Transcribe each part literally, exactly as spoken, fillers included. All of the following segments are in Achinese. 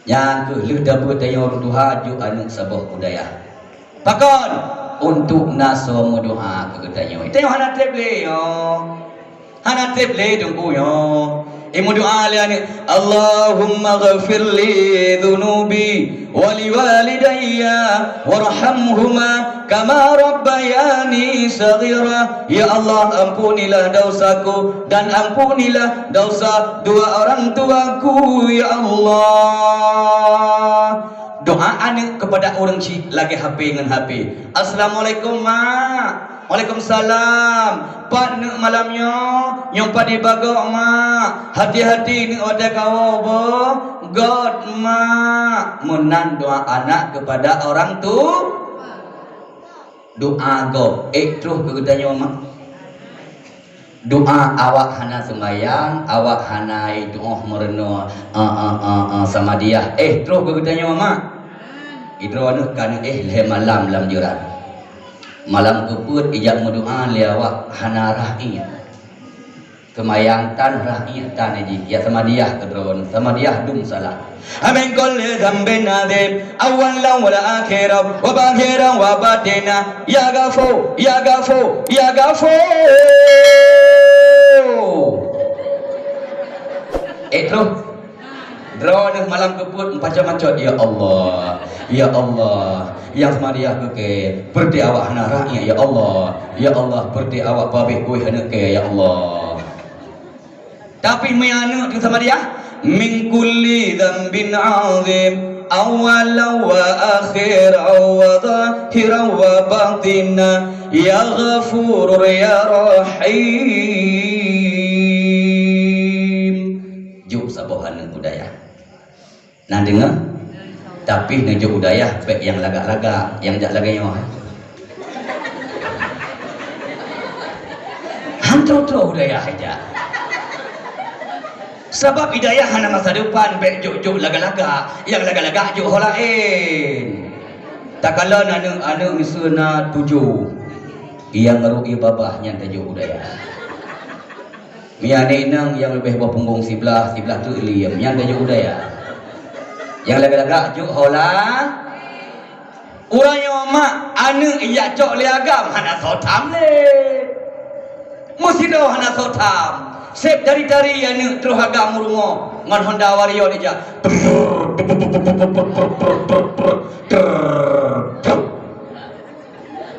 Nyang keuh lheueh dapeuet tanyoe ureuëng tuha, jok aneuëk saboh u dayah. Pakon? Untuk na soe meudoa keu geutanyoe. Tanyoe hana treb lé nyoe. Hana treb lé teungku nyoe. Eh, meudoa lé aneuëk, "Allahumma ghafir li dzunubi wa li walidayya warhamhuma kama rabbayani shaghira." Ya Allah, ampunilah dosaku dan ampunilah dosa dua orang tuaku, ya Allah. Doa aneuëk keupada ureuëng chik lagée H P ngon H P. "Assalamualaikum, Mak." "Waalaikumsalam. Pat neuëk malam nyoe? Nyoe pat iba gob, Mak? Hati-hati neuëk watée kawoe boh. Göt, Mak." Meunan doa anak keupada orang tu. Doa gob, ék troh keu geutanyoe, Mak. Doa awak hana seumayang, awak hana itu'oh meurunoe, eh, eh, eh, eh, samadiyah. Éh troh keu geutanyoe, Mak. Idroe neuh ka neuéh lhée malam lam jeurat. Malam keupeuet ijak meudoa lé awak hana rhah ié. Seumayang tan rhah ié tan jih, ya samadiyah keudroe, samadiyah dum salah. Min kulli dzambin adzim, awwalan wa akhiran, wa zahiran wa batina. Ya Ghafur, ya Ghafur, ya Ghafur. Eh, troh. Droeneuh malam keupeuet meupacat-macat, "Ya Allah, ya Allah, nyang samadiyah keu kée, peureuté awak hana rhah ié, ya Allah, ya Allah, peureuté awak peuhabéh kueh aneuk kée, ya Allah." Tapi meu aneuk teuh samadiyah, "Min kulli dzambin adzim, awwalan wa akhiran wa zahiran wa batina, ya Ghafur ya Rahim." Jok saboh aneuk u dayah. Na deungoe? Tapi neujok u dayah bék nyang lagak-lagak, nyang jak lagée nyoe. Han troh-troh u dayah jak. Sabab i dayah hana masa depan, bék jok-jok lagak-lagak, nyang lagak-lagak jok ho laén. Takalon aneuk-aneuk miseue na tujoh, nyang rhot ié babah nyan tajok u dayah. Meunyo aneuk inong nyang leubeh boh punggong siblah, siblah teuk liem, nyan tajok u dayah. Nyang lagak-lagak jok ho la-, uroe nyoe mak aneuk ijak cok lé agam hana soe tham lé. Meusidroe hana soe tham. Seb tari-tari aneuk troh agam u rumoh ngon Honda Warrior ijak.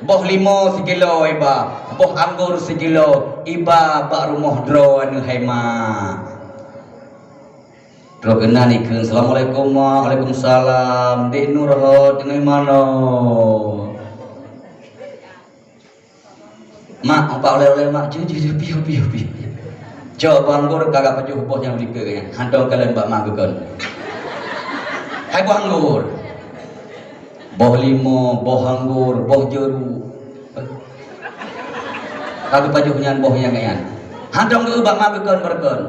Boh limo sikilo iba, boh anggor sikilo iba bak rumoh droe aneuk hai mak. Troh keunan ikheun, "Assalamualaikum, Mak." "Waalaikumsalam. Dek Nur ho, teungoh manoe?" "Mak, empat oleh-oleh, Mak." "Jeuet, jeuet, jeuet, piôh, piôh, piôh." Cok boh anggor ka geupajoh boh nyang likot nyan. Hantom kalon bak mak geukon. Hai boh anggor. Boh limo, boh anggor, boh jeruk. Ka geupajoh nyan boh nyang nyan. Hantom geu bak mak geukon beureugon.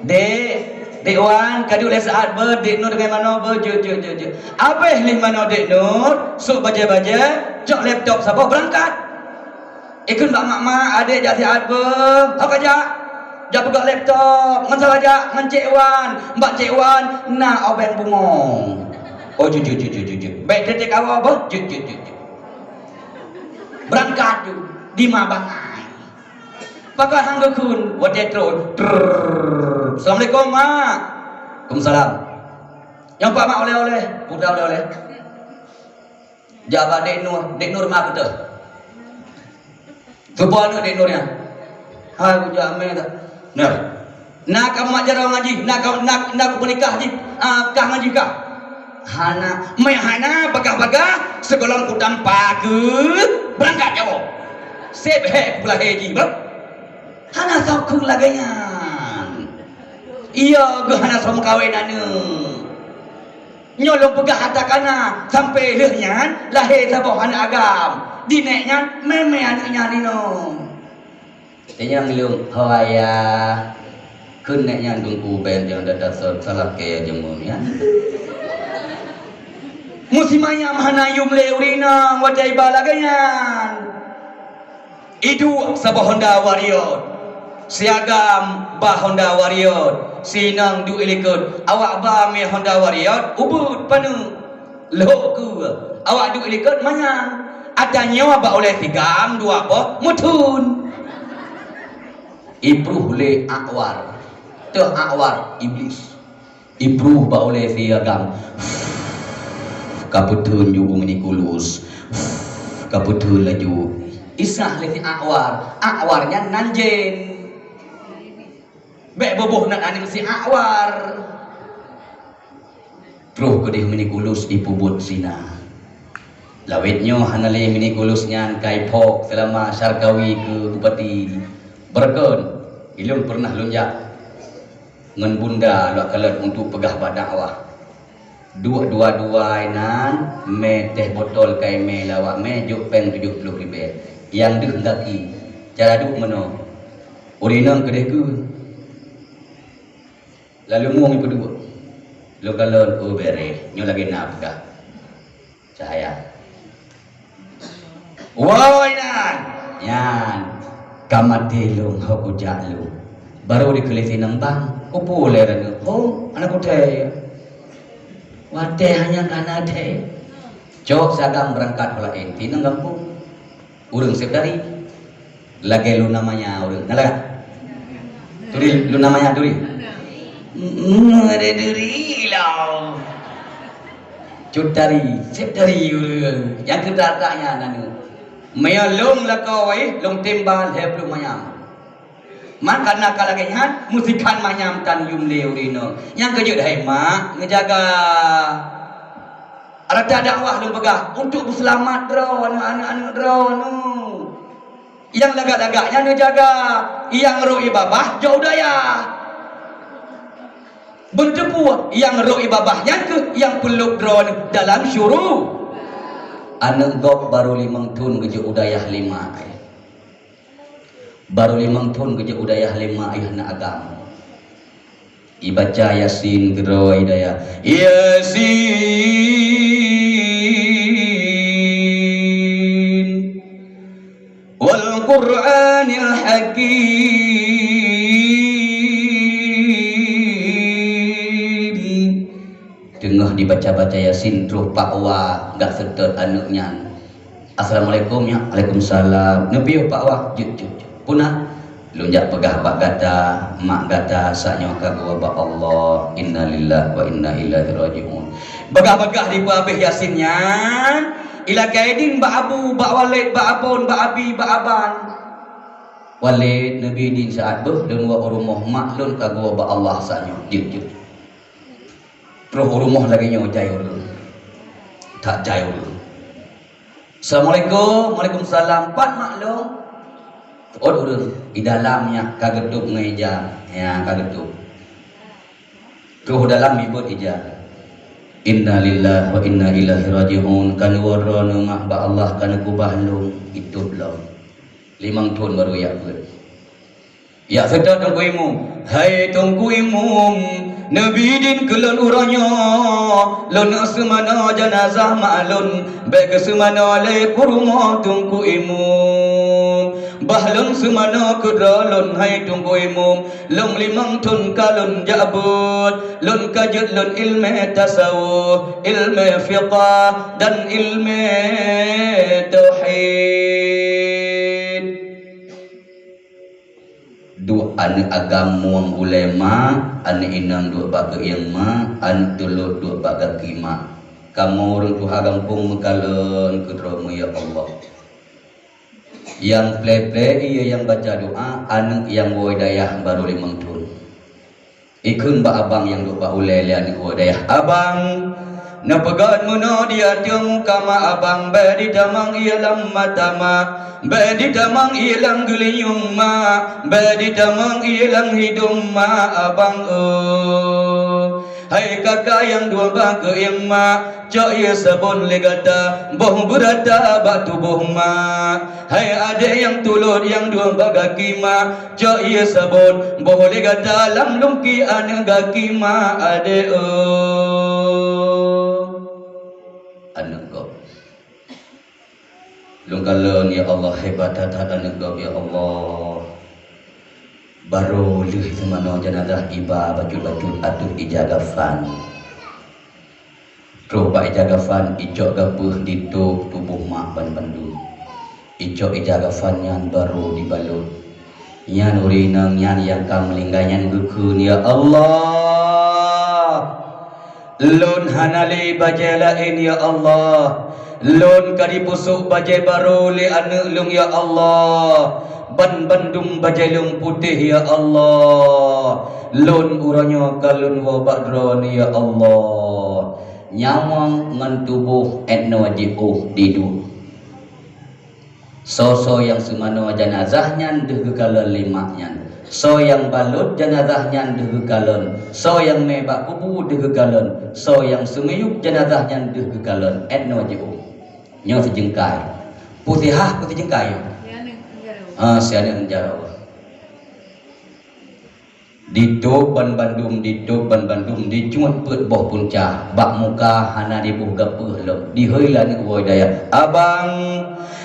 "Dek, Dek Wan, ka jeuet lé saát beuet, Dek Nur teungoh manoe beuet, jeuet, jeuet, jeuet, jeuet." Abéh lé manoe Dek Nur, sôk bajée-bajée, cok laptop saboh beurangkat. Ikheun bak mak-mak, "Adek jak siat beuh, ho ka jak? Jak peugöt laptop, ngon sapa jak? Ngon Cek Wan, bak Cek Wan na obeng bungong." "Oh, jeuet, jeuet, jeuet, jeuet, jeuet. Bék teutek awa beuh, jeuet, jeuet, jeuet, jeuet." Beurangkat ju, dima bangai. Pakon han geukheun, watée troh, trrrr. "Assalamualaikum, Mak." "Waalaikumsalam." "Nyoe pat, Mak, oleh-oleh." Peue oleh-oleh? "Jak bak Dek Nur, Dek Nur mak keuteuh." "Soe po aneuk Dek Nur nyan?" "Hai, kujak mé dah." "Nah, na ka mat jaroe ngon jih, na ka, na, na kupeunikah jih, ah, kah ngon jih kah?" "Hana." "Meuhana bagah-bagah, sigohlom kutampa keu beurangkat nyoe. Seb hék kupeulahé jih, beuh." Hana soe kheun lagée nyan. Iya geuh hana soe meukawen aneuk. Nyoe lôn peugah ata kana, sampoe lheueh nyan lahé saboh aneuk agam. Di nék nyan mémé aneuk nyan inong. Tanyong lôn, "Ho ayah, kheun nék nyan teungku bèn nyang dada sa-, salah keu jeumu nyan." Meusimanyam hana yum lé ureueng inong watèe iba lagèe nyan. Iduek saboh Honda Warrior, siagam bak Honda Warrior, Sinong duek likot, awak ba mé Honda Warrior, ubit paneuk. Lhok keue, awak duek likot manyang. Ata nyoe bak ulèe sigam dua boh meuthon. Ipruh lé Akwar. Teuh Akwar, Iblis. Ipruh bak ulèe sigam. Ka peuthon ju u Minikulus. Ka peuthon laju. Isah lé si Akwar. Akwar nyan nan jén. Bèk boh-boh nan aneuk si Akwar. Troh keudéh Minikulus ipeubuet zina. Lawét nyoe hana lé Minikulus nyan ka iphok seulama Syarkawi keu bupati. Beureukeun, ilôn peureunah lôn jak ngon bunda lôn kalon untuk peugah bak dakwah. Duek dua-dua inan, mé teh botol ka imé lé awak mé, jok péng tujoh ploh ribèe. Nyang deuh gaki, cara duek meunoe. Ureueng inong keudéh keu. Lalu mueng ipeuduek. Lôn kalon, oh, bèrèh. Nyoe lagèe na peugah. Cahaya. Woe inan! Nyan, ka maté lôn, ho kujak lôn. Barô dikheun lé si inong bang, kupeue lé ranup, ho, hana kuthèe. Watèe hana kana thèe. Cok si agam beurangkat ho laén, si inong gampông. Ureueng sép dari. Lagèe lôn namanya ureueng. Nyan lagèe. Turi, lôn namanya turi. Hmm, ada turi lah. Cut dari, sép dari ureueng. Nyang keu tak-tak nyan aneuk. Meunyoe lôn lakoe, lôn tem ba lhèe ploh manyam. Maka na ka lagèe nyan, meusikhan manyam tan yum lé ureueng inong. Nyang keujeuet hai mak, neujaga. Rata dakwah lôn peugah, untuk beuseulamat droe, aneuk-aneuk droe nyoe. Nyang lagak-lagak nyan neujaga, nyang rhot ie babah jok u dayah. Beuteupeue, nyang rhot ie babah nyan kheueh nyang peulôk droeneuh dalam syuru. Aneuk gob barô limong thon geujok u dayah lé mak. Barô limong thon geujok u dayah lé mak ayah na agam. Ibaca Yasin keudroe i dayah. Yasin wal Qur'anil Hakim. Teungoh dibaca-baca Yasin, troh Pak Wa gak seutôt aneuk nyan. "Assalamualaikum, ya." "Waalaikumsalam." "Neupiôh Pak Wa?" "Jeuet, jeuet, jeuet." "Peue na?" "Lôn jak peugah bak gata, mak gata saat nyoe ka geuwoe bak Allah. Innalillahi wa inna ilaihi raji'un." Bagah-bagah dipeuhabéh Yasin nyan, ilakée idin bak abu, bak waled, bak abon, bak abi, bak aban. "Waled, neubi idin saat beuh lôn woe u rumoh, mak lôn ka geuwoe bak Allah saat nyoe." "Jeuet, jeuet." Troh u rumoh lagée nyoe jai ureueng. That jai ureueng. "Assalamualaikum." "Waalaikumsalam." "Pat mak lôn?" Ôt ureueng, "I dalam nyan ka geutôb ngon ija." "Ya, ka geutôb." Troh dalam ibot ija. "Innalillahi wa inna ilaihi raji'un." "Ka neuwoe droeneuh mak bak Allah, ka neukeubah lôn." Itôb lom. Limong thon barô jak beuet. Jak seutôt Teungku Imum. "Hai Teungku Imum, neubi idin keu lôn uroe nyoe, lôn neuk seumanoe janazah mak lôn, bék geuseumanoe lé keu rumoh Teungku Imum. Bah lôn seumanoe keu droe lôn, hai Teungku Imum, lôn limong thon ka lôn jak beuet, lôn ka jeuet lôn ileumèe tasawuf, ileumèe fiqah, dan ileumèe tauhid." Duek aneuk agam mueng ulée mak, aneuk inong duek bak geuieng mak, aneuk tulôt duek bak gaki mak. Kamoe ureueng tuha gampông meukalon keu droe meuh, ya Allah. Nyang plé-plé ie nyang baca doa, aneuk nyang woe dayah barô limong thon. Ikheun bak abang nyang duek bak ulée lé aneuk woe dayah, "Abang, neupeugét meunoe di ateueh muka mak abang, bék jitamong ie lam mata mak, bék jitamong ie lam geulinyueng mak, bék jitamong ie lam hidông mak abang, oh. Hai kaka nyang duek bak geuieng mak, cok ie sabon lé gata, boh beurata bak tuboh mak. Hai adék nyang tulôt nyang duek bak gaki mak, cok ie sabon, boh lé gata lam lungki aneuk gaki mak adék, oh." Aneuk gob. Lôn kalon, ya Allah, hebat that-that aneuk gob, ya Allah. Barô lheueh seumanoe jeunazah iba bacut-bacut ateueh ija kafan. Troh bak ija kafan, icok gapeuh ditôb tuboh mak ban bandum. Icok ija kafan nyan barô dibalot. Nyan ureuëng inong nyan nyang ka meuninggai nyan geukheun, "Ya Allah! Lôn hana lé bajée laén, ya Allah! Lôn ka jipeusôk bajée barô lé aneuëk lôn, ya Allah! Ban bandum bajée lôn putéh, ya Allah! Lôn uroe nyoe ka lôn woe bak Droeneuh, ya Allah!" Nyawöng ngon tuboh 'et noe jiôh diduek. Soe-soe nyang seumanoe jeunazah nyan deuh geukalon lé mak nyan. Soe nyang balot jeunazah nyan deuh geukalon. Soe nyang mé bak kubu deuh geukalon. Soe nyang seumiyueb jeunazah nyan deuh geukalon. 'Et noe jiôh. Nyoe sijeungkai. Putihah pih sijeungkai. Ah, si aneuëk jaroe. Ditôb ban bandum, ditôb ban bandum, dicuet peuet boh punca. Bak muka hana diboh gapeuh lom. Dihôi lé aneuëk woe dayah, "Abang,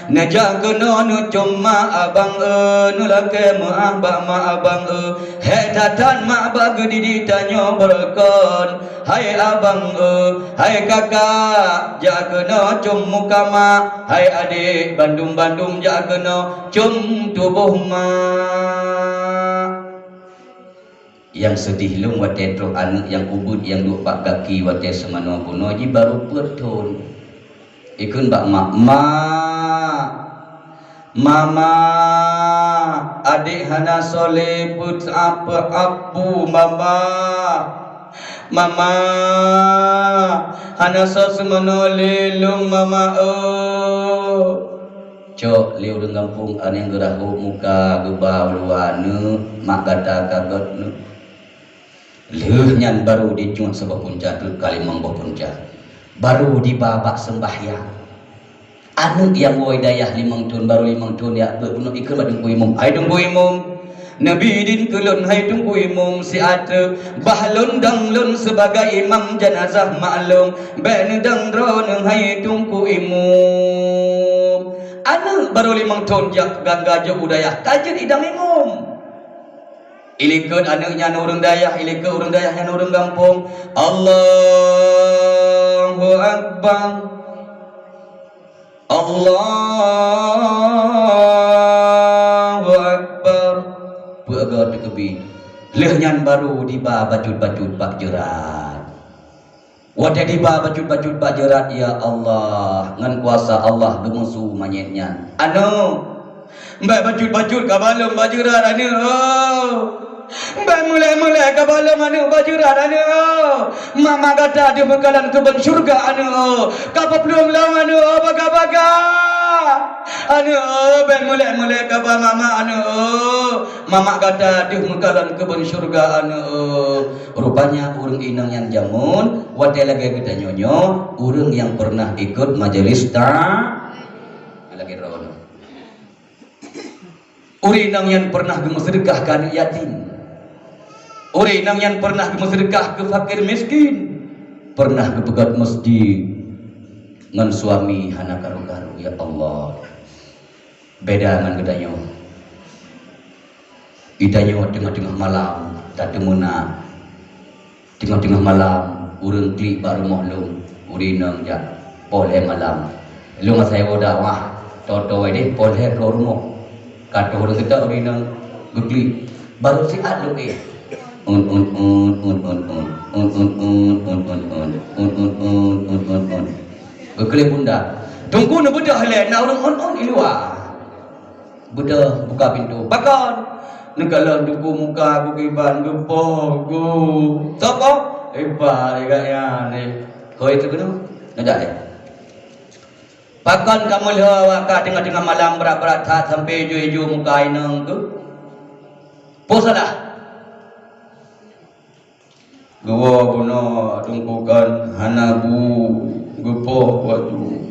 neujak keunoe neucom mak abang, eu, neulakée meuáh bak mak abang, eu. Hék that-that mak bak geudidik tanyoe beureukan. Hai abang, eu, hai kakak, jak keunoe com muka mak. Hai adék, bandum-bandum jak keunoe com tuboh mak." Nyang seudeh lom watée troh aneuëk nyang ubit nyang duek bak gaki watée seumanoe bunoe jih barô peuet thon. Ikheun bak mak, "Mak, mama, adék hana soe lé peuet apeue abu mama. Mama, hana soe seumanoe lé lôn mama, eu." Cok lé ureuëng gampông aneuëk geurahôk muka geuba u luwa neuh, mak gata ka gét neuh. Lheueh nyan barô jicuet saboh punca teuk ka limong boh punca. Barô jiba bak seumbahyang. Aneuëk nyang woe dayah limong thon, barô limong thon jak peuet bunoe ikheun bak teungku imum, "Hai teungku imum, neubi idin keu lôn hai teungku imum siat teuk, bah lôn dong lôn sibagai imam jeunazah mak lôn, bék neudong droeneuh hai teungku imum." Aneuëk barô limong thon jak gangga jok u dayah ka jeuet idong imum. Ilikot aneuëk nyan ureuëng dayah, ilikot ureuëng dayah nyan ureuëng gampông. Allahu Akbar. Allahu Akbar. Peuet goe teukeubit. Lheueh nyan barô jiba bacut-bacut bak jeurat. Watée jiba bacut-bacut bak jeurat, ya Allah, ngon kuasa Allah geumeusu manyét nyan. Aneuëk, bék bacut-bacut kaba lôn bak jeurat aneuëk, oh. Bék mulek-mulek kaba lôn aneuëk bak jeurat aneuëk, oh. Mama gata deuh meukalon keubeuen syeuruga aneuëk, oh. Ka peuplueng lôn aneuëk, oh, baga-baga. Aneuëk, oh, bék mulek-mulek kaba mama aneuëk, oh. Mama gata deuh meukalon keubeuen syeuruga aneuëk, oh. Rupanya ureuëng inong nyan jameun, watée lagée geutanyoe nyoe, ureuëng nyang peureunah ikot majelis ta-, lagée droeneuh. Ureuëng inong nyan peureunah geumeuseudeukah keu aneuëk yatim. Ureuëng inong nyan peureunah geumeuseudeukah keu fakir miskin. Peureunah geupeugét masjid ngon suami hana karu-karu, ya Allah. Beda ngon geutanyoe. Geutanyoe teungoh-teungoh malam tateumeunak. Teungoh-teungoh malam, ureuëng klik bak rumoh lôn, ureuëng inong jak, poh lhée malam. Lôn asai woe dakwah, toe-toe deh, poh lhée troh rumoh. Ka troh ureuëng geutak, ureuëng inong geuklik. Barô siat lôn éh. Un, un, un. Geuklik bunda. Teungku neubeudôh lé na ureuëng un, un i luwa. Beudôh buka pintoe. Pakon? Neukalon teungku muka geukiban geupoh gu. Soe poh? Iba lé gobnyan. Hôi teungku. Neujak lé. Pakon kamoe lheueh awak ka teungoh-teungoh malam brat-brat that sampoe ijo-ijo muka inong tu? Peue salah? Geuwoe bunoe teungku kon hana bu geupoh baju.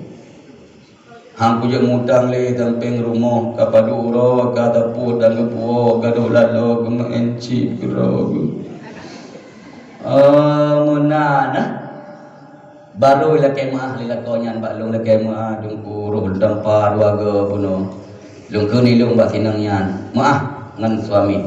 Han kujak mutang lé sampéng rumoh ka padub uroe ka tapot dan geupuwoe gadôh laloe geumeu'en cit keudroe geuh. Oh, meunan nah. Barô lakée meu'ah lé lakoe nyan bak lôn lakée meu'ah teungku roh dampa dua goe bunoe. Lôn kheun ilôn bak sinong nyan, meu'ah ngon suami.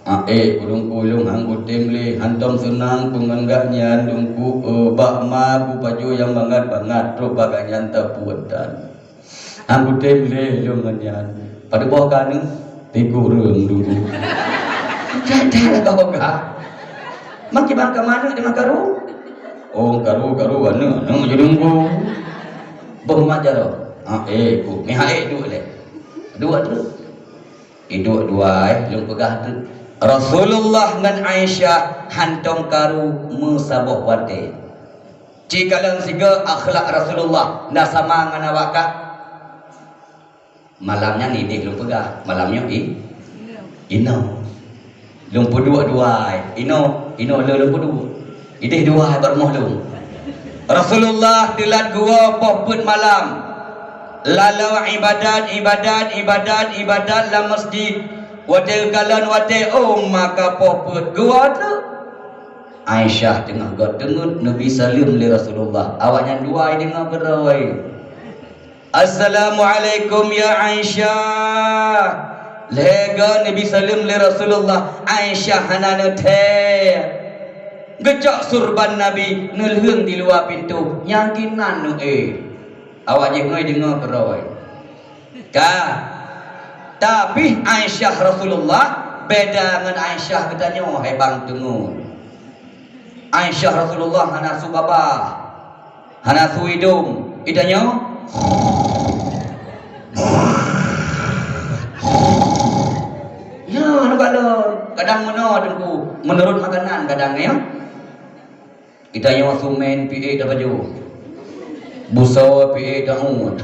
Aék, Teungku, lôn han kutem lé, hantom seunang ku ngon gobnyan, Teungku, eh, bak ma kupajoh nyang bangat-bangat, trok bak gobnyan tapeuet tan. Han kutem lé lôn ngon nyan. Padub boh ka neuh, tikureueng dulu. Cai-cai lah kau ka. Makai bangka manök di makaru. Oh, karu, karu, aneuëk, aneuëk, jadi Teungku. Boh mat jaroe. Aék, ku, meuhai duek lé. Duek tu. Iduek dua, eh, lôn peugah teuk. Rasulullah ngon Aisyah hantom karu meusaboh watée. Ci kalon sigoe akhlak Rasulullah na sama ngon awak kah? Malam nyan ideh lôn peugah, malam nyoe i-, inoe. Lôn peuduek dua, eh, inoe, inoe le lôn peuduek. Ideh dua bak rumoh lôn. Rasulullah teulat geuwoe poh peuet malam. Laloe ibadat, ibadat, ibadat, ibadat lam masjid. Watée geukalon watée, oh, maka poh peuet geuwoe teuk. Aisyah teungoh göt teungeut neubi saleuem lé Rasulullah. Awaknyan dua deungoe keudroe. "Assalamualaikum ya Aisyah." Lhée goe neubi saleuem lé Rasulullah, Aisyah hana neuthée. Geucok surban Nabi neulheueng di luwa pintoe, nyang kinan neuéh. Awak jih ngon deungoe keudroe. Ka. Tapi Aisyah Rasulullah beda ngon Aisyah geutanyoe, hai bang teungeut. Aisyah Rasulullah hana su babah, hana su idong. Geutanyoe, ya, hana galon. Kadang meunoe Teungku, meunurot makanan kadang, ya. Geutanyoe sumen pih ék tapajoh. Busoe pih ék taôt.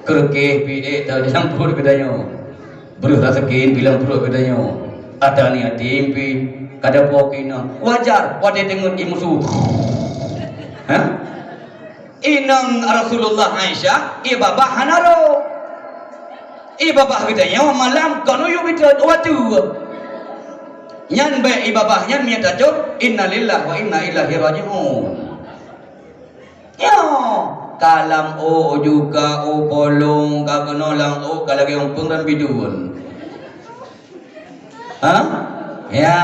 Keureukéh pih ék ta-, lam pruet geutanyoe. Breuh raseukin pih lam pruet geutanyoe. Ata ni até pih kada po keuinong. Wajar watée teungeut ié musu. Hah? Inong Rasulullah Aisyah, ié babah hana rôh. Ié babah geutanyoe malam kon uyueb biteue watée. Nyan bék ié babah nyan meunyo tacok, innalillahi wa inna ilaihi raji'un. Nyoe, ka lam ôk juga, ôk polong, ka keunoe lam ôk, ka lagée umpung dan bidun. Ha? Ya,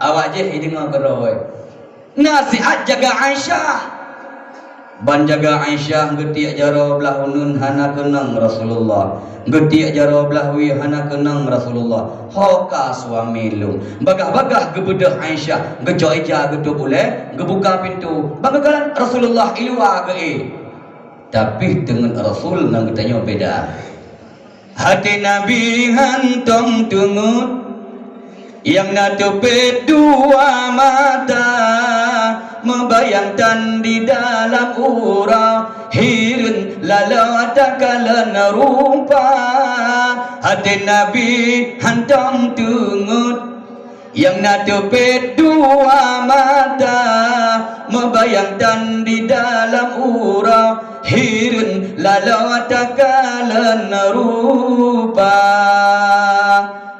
awak jih ideungoe keudroe. Nasihat jaga Aisyah. Ban jaga Aisyah geutiek jaroe blah uneuen hana keunong Rasulullah. Geutiek jaroe blah wie hana keunong Rasulullah. Ho ka suami lôn. Bagah-bagah geubeudôh Aisyah, geucok ija geutôb ulée, geubuka pintoe. Ban geukalon Rasulullah i luwa geuéh. Tapi teungeut Rasul ngon geutanyoe beda. Até Nabi hantom teungeut, nyang na teupet dua mata, meubayang tan di dalam uroe, hireuen laloe takalon rupa. Até Nabi hantom teungeut, nyang na teupet dua mata, meubayang tan di dalam uroe, hireuen laloe takalon rupa.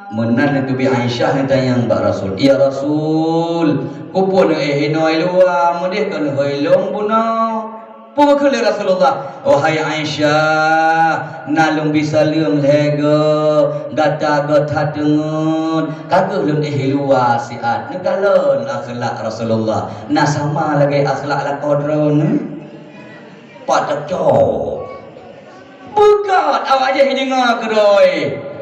Meunan neuteubiet Aisyah neutanyong bak Rasul, "Ya Rasul, keupeue neuéh inoe i luwa, meudeh kon hôi lôn bunoe?" Peue geukheun lé Rasulullah, "Wahai Aisyah, na lôn bi saleuem lhée goe, gata göt that teungeut, ka kheueh lôn éh i luwa siat." Neukalon akhlak Rasulullah, na sama lagée akhlak lakoe droeneuh. Pat tacok. Beugöt awak jih deungoe keudroe.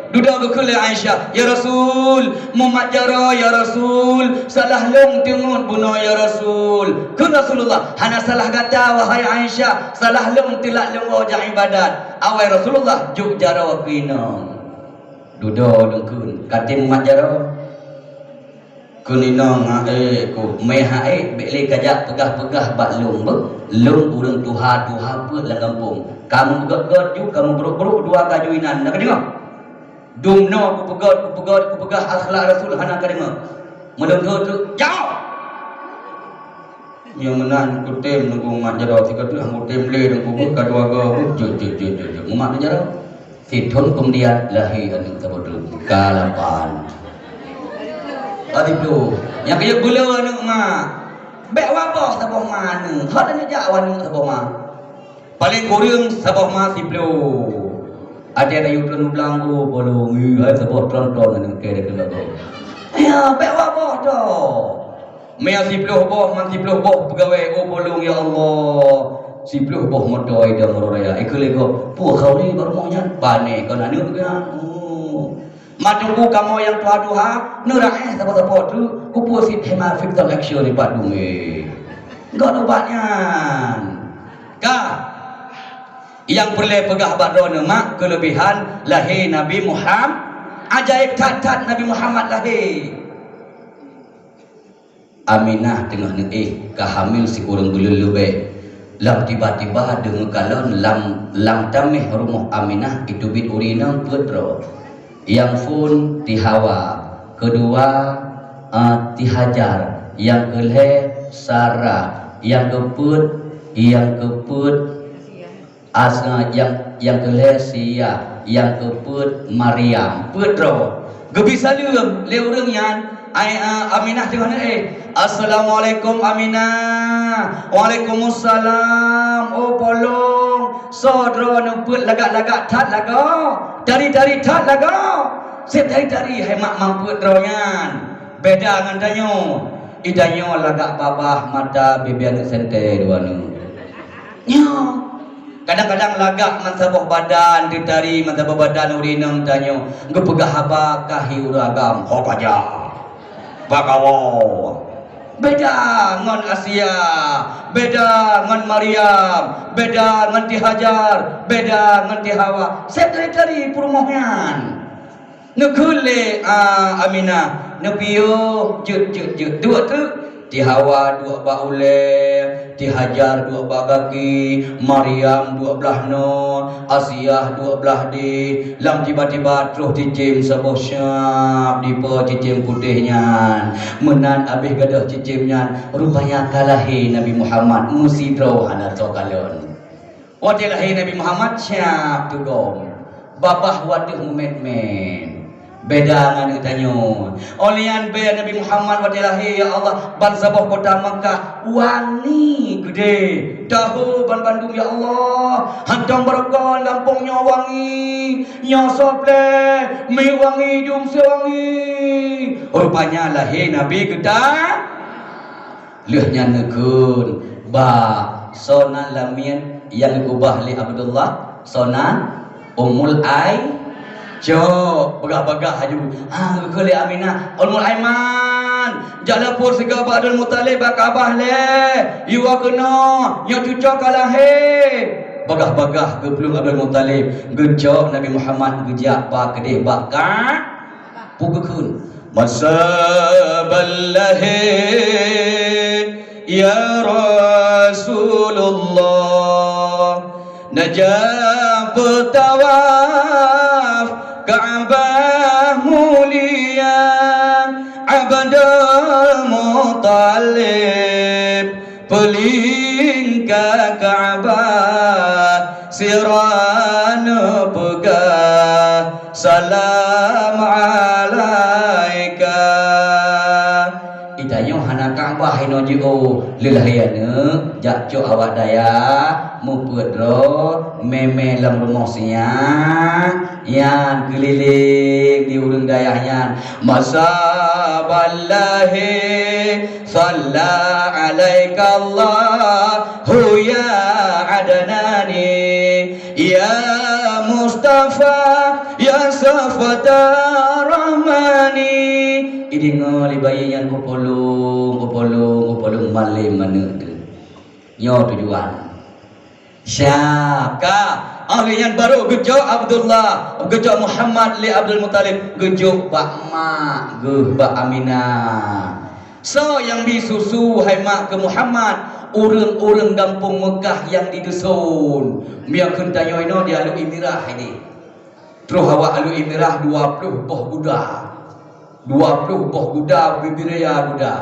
Dudoe geukheun lé Aisyah, "Ya Rasul, mumat jaroe, ya Rasul, salah lôn teungeut bunoe, ya Rasul." Kheun Rasulullah, "Hana salah gata, wahai Aisyah, salah lôn teulat lôn woe jak iébadat." Awai Rasulullah jok jaroe keu inong. Dudoe lôn kheun, "Ka tem mumat jaroe?" Kheun inong, "Ha'ék, ku meuhai, bék lé kajak peugah-peugah bak lôn beuh, lôn ureuëng tuha-tuha peuet lam gampông. Kamoe beugöt-göt ju, kamoe brok-brok dua kaju inan, na kadeungoe? Dumnoe kupeugöt, kupeugöt, kupeugah akhlak Rasul hana kadeungoe. Meulôn rhot, jaoh!" Nyang meunan kutem nunggu mat jaroe sigoe teuk, kutem lé nunggu beuh, ka dua goe beuh, jeuet, jeuet, jeuet, jeuet, jeuet. Mumat jaroe. Sithon keumudian lahé aneuëk saboh droe, ka lapan. Ka siplôh. Nyang keuneuk buleue aneuëk mak. Bék waboh saboh ma aneuëk. Hot aneuëk jak aneuëk saboh ma. Paleng kureueng saboh ma siplôh. Até rayu tron u blang, oh, bolong, hai saboh tron-tron aneuëk keu deukeue lagoe. Ya, bèk wak boh droe. Meunan siploh boh, man siploh boh peugawai, oh, polong, ya Allah. Siploh boh moto idong raya. Ikeu lego, peue kau ni baru mau nyan? Bane kon aneuk geuh. Oh. Mak teungku kamoe nyang tuha-tuha, neuraéh sapo-sapo tu, kupeue sit hema victim action di padum, eh. Enggak ubat nyan. Ka. Nyang peureulèe peugah bak droeneuh mak keuleubehan lahé Nabi Muham-, ajaéb that-that Nabi Muhammad lahé. Aminah teungoh neuéh ka hamil sikureueng buleuen leubeh. Lam tiba-tiba deungoe kalon lam, lam taméh rumoh Aminah iteubiet ureueng inong peuet droe. Nyang phôn Ti Hawa, keudua, eh, Ti Hajar, nyang keulhèe Sarah, nyang keupeuet, nyang keupeuet As-, nyang, nyang keulhèe Sia, nyang keupeuet Maryam. Peuet droe. Geubri saleuem lé ureueng nyan, ai, a, Aminah teungoh neuéh. "Assalamualaikum, Aminah." "Waalaikumsalam." "Oh, polong. Soe droeneuh peuet lagak-lagak that lagoe? Tari-tari that lagoe?" Sép tari-tari hai mak mam peuet droe nyan. Beda ngon tanyoe. Di tanyoe lagak babah mata bibia neuh sentée dua neuh. Nyoe. Kadang-kadang lagak meusaboh badan teutari, meusaboh badan ureueng inong tanyoe geupeugah haba ka hi ureueng agam, ho paja, bak kawoe. Beda ngon Asia, beda ngon Maryam, beda ngon Ti Hajar, beda ngon Ti Hawa. Sép tari-tari peurumoh nyan. Neukheun lé, a, Aminah, neupiôh jeuet, jeuet, jeuet. Duek teuk, Ti Hawa duek bak ulée, Ti Hajar duek bak gaki, Maryam duek blah noe, Asiah duek blah deh. Lam tiba-tiba troh cicém saboh syab dipo cicém putéh nyan. Meunan abéh gadôh cicém nyan, rupanya ka lahé Nabi Muhammad meusidroe hana soe kalon. Watée lahé Nabi Muhammad siap teugom, babah watée meumet-met. Beda ngon geutanyoe. Óh lheueh nyan bée Nabi Muhammad watée lahé, ya Allah, bansaboh kota Makkah wangi keudeh. Tahu ban bandum, ya Allah, hantom barokon gampông nyoe wangi, nyoe sopleh, mi wangi, dum si wangi. Rupanya lahé Nabi geuta Lheueh nyan neukheun bak soe nan lam miet nyang geukeubah lé Abdullah, soe nan Ummul Ai-, cok, peugah-peugah laju. Ah, geukheun lé Aminah, "Ummul Aiman, jak lapor sigoe bak Abdul Muthalib bak Ka'bah lé, iwoe keunoe, nyoe cucoe ka lahé." Peugah-peugah geuplueng Abdul Muthalib, geucok Nabi Muhammad geujak bak keudeh bak Ka-, Peue geukheun? Masa ban lahé, ya Rasulullah, neujak peutawaf Ka'bah mulia, Abdul Muthalib Peuling ka Ka'bah, sira neupeugah, "Salam alaika." Di tanyoe hana Ka'bah inoe jiôh, lheueh lahé aneuk, jak cok awak dayah, meupeuet droe, mé-mé lam rumoh sinyak, nyan keulileng di ureueng dayah nyan. Masa ban lahé, Shalla alaikallahu ya Adnani, ya Mustafa, ya Safata Rahmani. Ideungoe lé bayi nyan, kupulung, kupulung, kupulung malém aneuk teuh. Nyoe tujuan. Siap ka. Óh lheueh nyan barô geujok Abdullah, geujok Muhammad lé Abdul Muthalib, geujok bak mak geuh, bak Aminah. Soe nyang bi susu hai mak keu Muhammad? Ureueng-ureueng gampông Meukah nyang di duson. Meunyoe kheun tanyoe inoe di Alue Imirah ini. Troh awak Alue Imirah dua ploh boh guda. Dua ploh boh guda, bibiraya guda.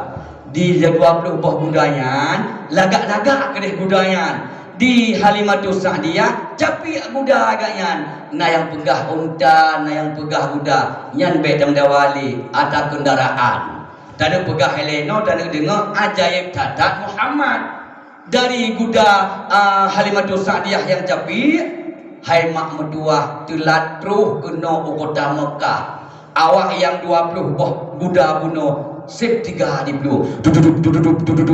Di dua ploh boh guda nyan, lagak-lagak keudeh guda nyan. Di Halimatus Sa'diyah, capiek guda gata nyan. Na nyang peugah unta, na nyang peugah guda. Nyan bék tameudawa lé, ata keundaraan. Taneuk peugah ilée nyoe, taneuk deungoe ajaéb that-that Muhammad. Dari guda, a, Halimatus Sa'diyah nyang capiek, hai mak meutuwah teulat troh keunoe u kota Meukah. Awak nyang dua ploh boh Guda bunoe sép tiga di plueng. Tududup, tududup, tududup.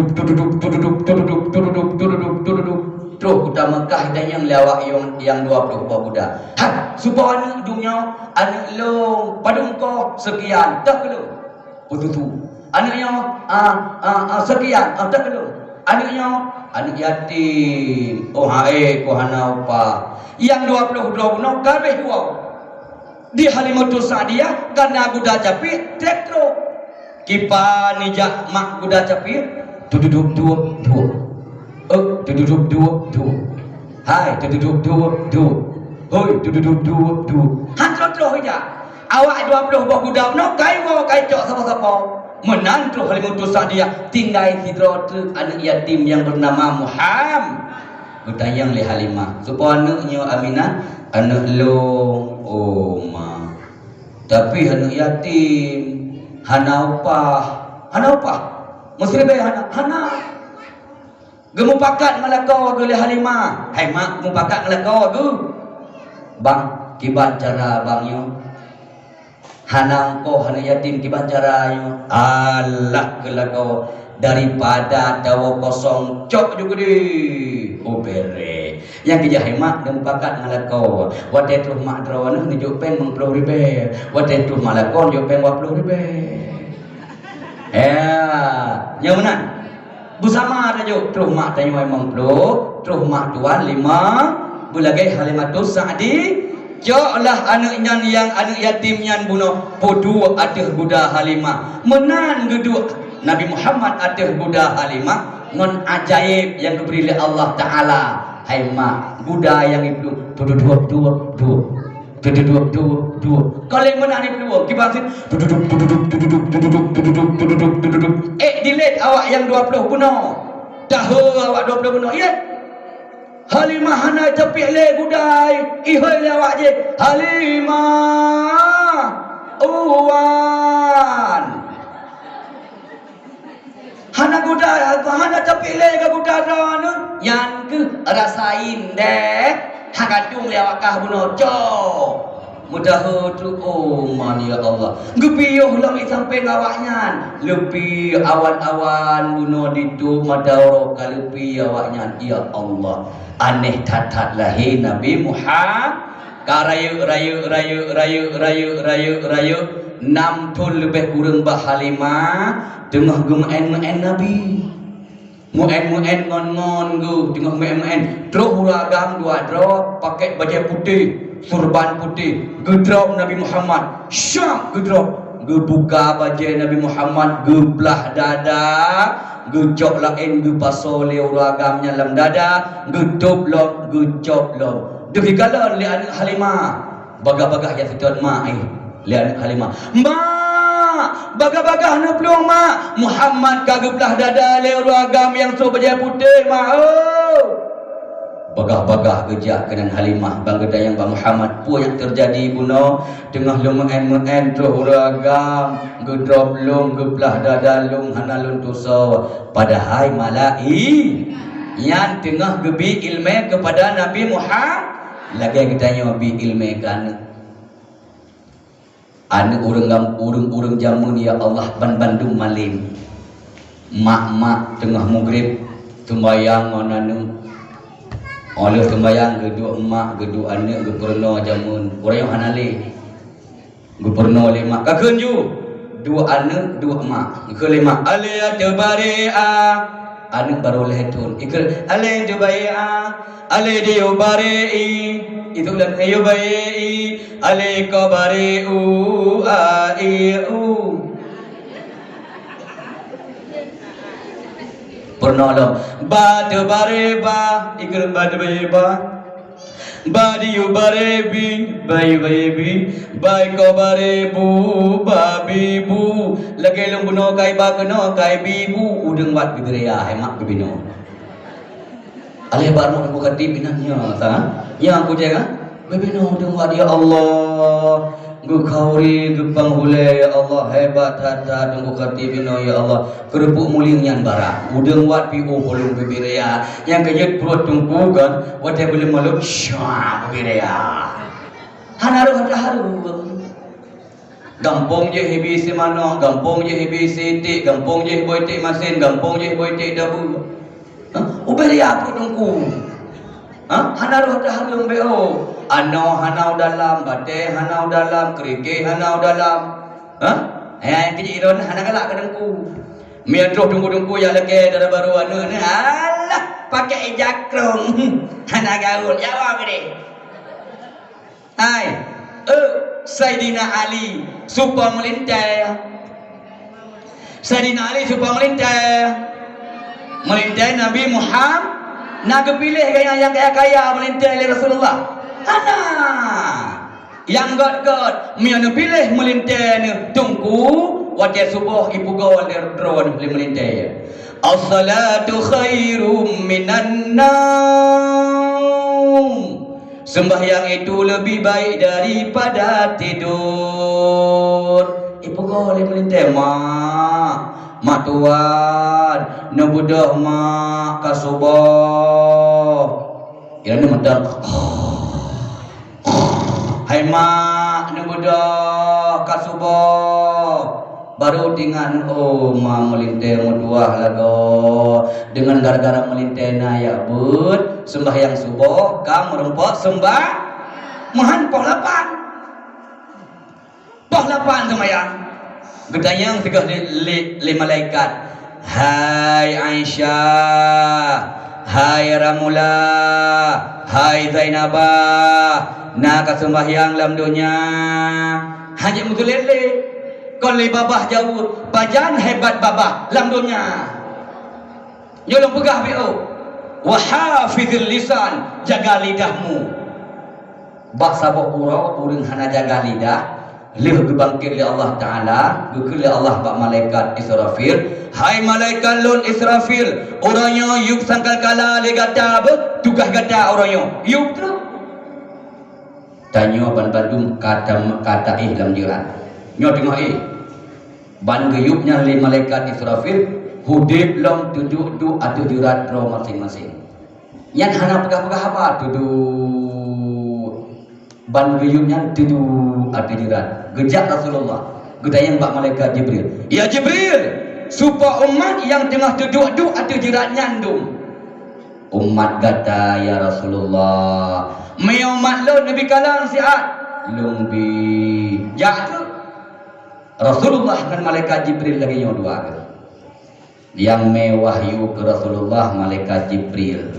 Troh geutameu'ah tanyong lé awak nyang, nyang dua ploh boh guda. "Hai, soe po aneuk dum nyoe?" "Aneuk lôn." "Padum ko?" "Seukian." "Toh keu lôn." Peututu. "Aneuk nyoe?" "Ah, ah, ah, seukian." "Ah, toh keu lôn." "Aneuk nyoe?" "Aneuk yatim." "Oh, hai, ko hana upah." Nyang dua ploh droe bunoe ka habéh dua. Di Halimatus Sa'diyah ka na guda capiet trép troh. Kiban ijak mak guda capiet, tududup duek duek. Eh, tududup duek duek. Hai, tududup duek duek. Hoi, tududup duek duek. Han troh-troh ijak. Awak dua ploh boh guda bunoe ka iwoe ka icok sapo-sapo. Meunan troh Halimatus Sa'diyah tinggai sidroe treuk aneuk yatim nyang beunama Muham. Geutanyong lé Halimah, "Soe po aneuk nyoe Aminah?" "Aneuk lôn." "Oh, ma. Tapi aneuk yatim, hana upah." "Hana upah? Meusiribèe hana?" "Hana." Geumupakat ngon lakoe geuh lé Halimah. "Hai mak, geumupakat ngon lakoe geuh." "Bang, kiban cara bang nyoe?" "Hana ongkoh aneuk yatim, kiban cara nyoe?" "Alah keu lakoe, daripada tawoe kosong, cok ju keudeh." "Oh, bèrèh." Nyang keujak hai mak, neupakat ngon lakoe. Watèe troh mak droeneuh neujok pèng limong ploh ribèe. Watèe troh mak lakoe neujok pèng dua ploh ribèe. Ya, nyoe meunan. Beusama tajok, troh mak tanyoe limong ploh, troh mak tuan lima, beulagèe Halimatus Sa'di, coklah aneuk nyan nyang aneuk yatim nyan bunoe, peuduek ateueh guda Halimah. Meunan geuduek Nabi Muhammad ateueh guda Halimah ngon ajaéb nyang geubri lé Allah Taala. Hai mak, guda nyang iplueng, tududuek, duek, duek. Tududuek, duek, duek. Ka lheueh meunan iplueng, kiban sit, tududuek, tududuek, tududuek. Ék dilét awak nyang dua ploh bunoe. Tahe awak dua ploh bunoe, yeh. Halimah hana tapiek lé gudai, ihôi lé awak jih, "Halimah, uwan." Hana guda, hana tapiléh keu guda droeneuh, nyan keuh rasain deh, hana tueng lé awak kah bunoe cok. Meudaho teuh, oh man, ya Allah. Geupiôh lom i sampéng awaknyan. Leupie awan-awan bunoe ditôp mata uroe ka leupie awaknyan, ya Allah. Aneh that-that lahé Nabi Muhammad. Ka rayeuk, rayeuk, nam thon leubeh kureueng bak Halimah teungoh geumeu'en-meu'en Nabi. Meu'en-meu'en ngon-ngon geuh teungoh meu'en-meu'en. Troh ureueng agam dua droe pakèk bajèe putéh, surban putéh. Geudrop Nabi Muhammad. Syam geudrop. Geubuka bajèe Nabi Muhammad, geuplah dada, geucok laén geupasoe lé ureueng agam nyan lam dada, geutôp lom, geucok lom. Deuh ikalon lé aneuk Halimah. Bagah-bagah jak seutôt mak, eh, lé aneuk Halimah. "Mak, bagah-bagah neuplueng, Mak. Muhammad ka geuplah dada lé ureueng agam nyang sôk bajèe putéh, Mak, oh!" Bagah-bagah geujak keunan Halimah, ban geutanyong bak Muhammad, "Peue nyang teujadi bunoe? Teungoh lôn meu'en-meu'en troh ureueng agam, geudrop lôn, geuplah dada lôn, hana lôn tusoe." Padahai malai-, nyan teungoh geubi ileumèe keupada Nabi Muhammad. Lagèe geutanyoe bi ileumèe keu aneuk. Aneuk ureueng gam-, ureueng-ureueng jameun, ya Allah, ban bandum malém. Mak-mak teungoh mugrib seumayang ngon aneuk. Óh lheueh seumayang geuduek mak, geuduek aneuk, geupeurunoe jameun. Ureueng nyoe hana lé. Geupeurunoe lé mak. Ka kheun ju. Duek aneuk, duek mak. Geukheun lé mak, "Alèe teubaré a." Aneuk barô lhèe thôn. Ikheun, "Alèe teubaré a." "Alèe diyubaré i." Itu lom, "Yubaré i." "Alèe kobaré u, a, i, u." Peurunoe lom. "Ba teubaré ba." Ikheun, "Ba teubaré ba." "Ba diyubaré bi." "Ba yubaré bi." "Ba ikobaré bu." "Ba bi bu." Lagèe lôn bunoe ka iba keunoe, ka ibi bu. Udeueng wat geubiraya, hai mak geubinoe. Alèh barô Teungku Khatib inan nyoe, ta? Nyoe aku cakap, bibinoe udeueng wat, ya Allah. Geukhauri, geupanghulèe, ya Allah. Hebat that-that Teungku Khatib inoe, ya Allah. Keureupuk mulieng nyan barak. Udeueng wat piôh ulôn bibiraya. Nyang keujeuet pruet Teungku kan, watèe buleuen malôt, syah, bibiraya. Hana rôh atra hareuem. Gampông jih ibi si manok, gampông jih ibi si iték, gampông jih iboh iték masin, gampông jih iboh iték dabu. Hah? Ubé lia pruet teungku. Hah? Hana roh tahareuem beu. Anoe hana u dalam, batée hana u dalam, keurikée hana u dalam. Hah? Eh, keu jih droeneuh hana galak keu teungku. Meunyoe troh teungku-teungku nyang lakée dara barô aneuk nyan, alah, pakai ija krong. Hana gaul, jaweueb deh. Hai, eh, Saidina Ali, su po meulintée. Saidina Ali su po meulintée. Meulintée Nabi Muhammad, na geupiléh gobnyan nyang kaya-kaya meulintée lé Rasulullah? Hana. Nyang göt-göt, meunyoe neupiléh meulintée neuh teungku, watée suboh ipeugoe lé droeneuh lé meulintée. As-salatu khairum minan naum. Sembahyang itu lebih baik daripada tidur. Ipeugoe lé meulintée, "Mak, mak tuan, neubeudôh mak ka suboh." Inan mantong. "Hai mak, neubeudôh ka suboh." Baru teuingat, oh, ma meulintée meutuah lagoe. Deungon gara-gara meulintée na jak beuet, seumbahyang suboh ka meurumpok seumba-, meuhan poh lapan. Poh lapan seumbahyang. Geutanyong sigoe lé, lé, lé malaikat, "Hai Aisyah, hai Ramula, hai Zainabah, na ka seumbahyang lam donya?" Hana meuteulét lé. Kon lé babah jaweueb, "Pajan hebat babah lam donya?" Nyoe lôn peugah beu, "Wa hafizil lisan, jaga lidahmu." Bak saboh uroe ureuëng hana jaga lidah, lheueh geubangket lé Allah Taala, geukheun lé Allah bak malaikat Israfil, "Hai malaikat lôn Israfil, uroe nyoe yueb sangkakala lé gata beuh, tugaih gata uroe nyoe." Yueb treuk. Tanyoe ban bandum ka ta-, ka taéh lam jeurat. Nyoe teungoh éh. Ban geuyueb nyan lé malaikat Israfil, udeb lom teuduek-duek ateueh jeurat droe maséng-maséng. Nyan hana peugah-peugah haba, teuduek. Ban geuyueb nyan teuduek ateueh jeurat. Geujak Rasulullah, geutanyong bak malaikat Jibril, "Ya Jibril, su po umat nyang teungoh teuduek-duek ateueh jeurat nyan dum?" "Umat gata, ya Rasulullah." "Meunyoe umat lôn neubi kalon siat?" "Lôn bi." Jak treuk. Rasulullah ngon malaikat Jibril lagée nyoe dua geuh. Nyang mé wahyu keu Rasulullah malaikat Jibril.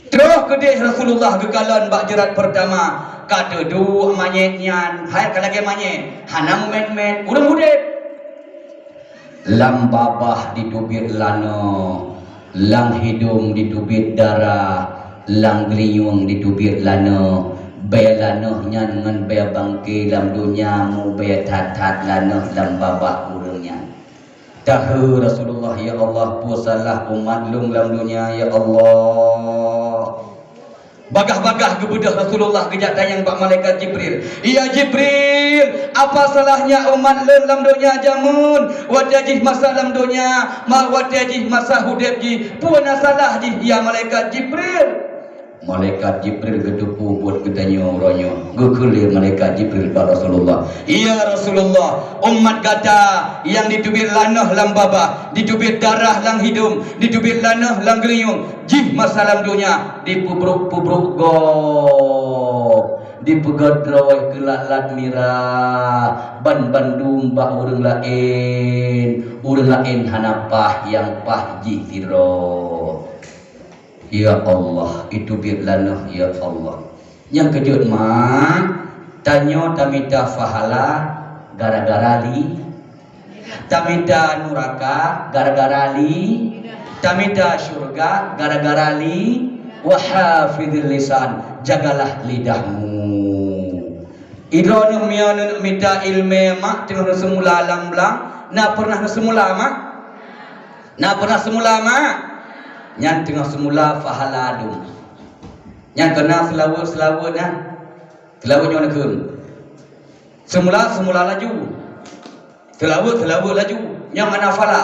Troh keudeh Rasulullah geukalon bak jeurat peurtama, ka teuduek manyét nyan, hai ka lagée manyét, hana mumét-mét, ureuëng udeb. Lam babah jiteubiet lanoe, lam hidông jiteubiet darah, lam geulinyueng jiteubiet lanoe. Bée lanoe nyan ngon bée bangke lam donya mubée that-that lanoe lam babah ureuëng nyan. Tahe Rasulullah, "Ya Allah, peue salah umat lôn lam donya, ya Allah?" Bagaih-bagaih geubeudôh Rasulullah geujak tanyong bak malaikat Jibril, "Ya Jibril, apa salahnya umat lôn lam donya jameun, watée jih masa lam donya, ma-, watée jih masa udeb jih, peue na salah jih, ya malaikat Jibril?" Malaikat Jibril geuteupeue buet geutanyoe uroe nyoe. Geukheun lé malaikat Jibril bak Rasulullah, "Ya Rasulullah, umat gata nyang jiteubiet lanoe lam babah, jiteubiet darah lam hidông, jiteubiet lanoe lam geulinyueng, jih masa lam donya jipeubrok-peubrok gob, jipeugét droe keu lat-lat mirah, ban bandum bak ureuëng laén, ureuëng laén hana paih nyang paih jih sidroe." Ya Allah, jiteubiet lanoe, ya Allah. Nyang keujeuet mak, tanyoe tamita pahala gara-gara li-, tamita nuraka gara-gara li-, tamita syurga gara-gara li-, "Wa hafizil lisan, jagalah lidahmu." Idroe neuh meunyoe neuneuk mita iéleumé mak teungoh neuseumula lam blang, na peureunah neuseumula mak? Na peureunah seumula mak? Nyan teungoh seumula pahala dum. Nyan keunan seulaweuet-seulaweuet nyan. Seulaweuet nyoe neukheun. Seumula-seumula laju. Seulaweuet-seulaweuet laju. Nyan makna pahala.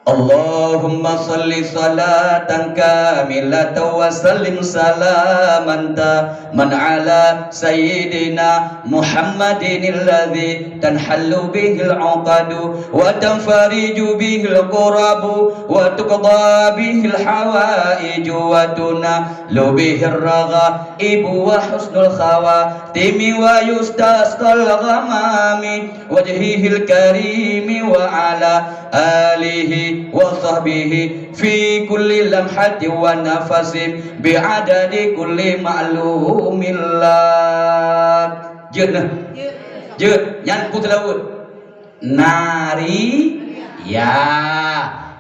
Allahumma shalli shalatan kamilatan wa sallim salaman tamman ala sayyidina Muhammadin alladzi tanhallu bihil 'uqadu wa tanfariju bihil kurabu wa tuqda bihil hawaiju wa tunalu bihir raghaibu wa husnul khawatimi wa yustasqal ghamami wajhihil karimi wa ala alihi wa sahbihi fi kulli lamhatin wa nafasin bi'adadi kulli ma'lumin lak. Jeuet nah. Jeuet. Nyan peue seulaweuet? Nari, ya.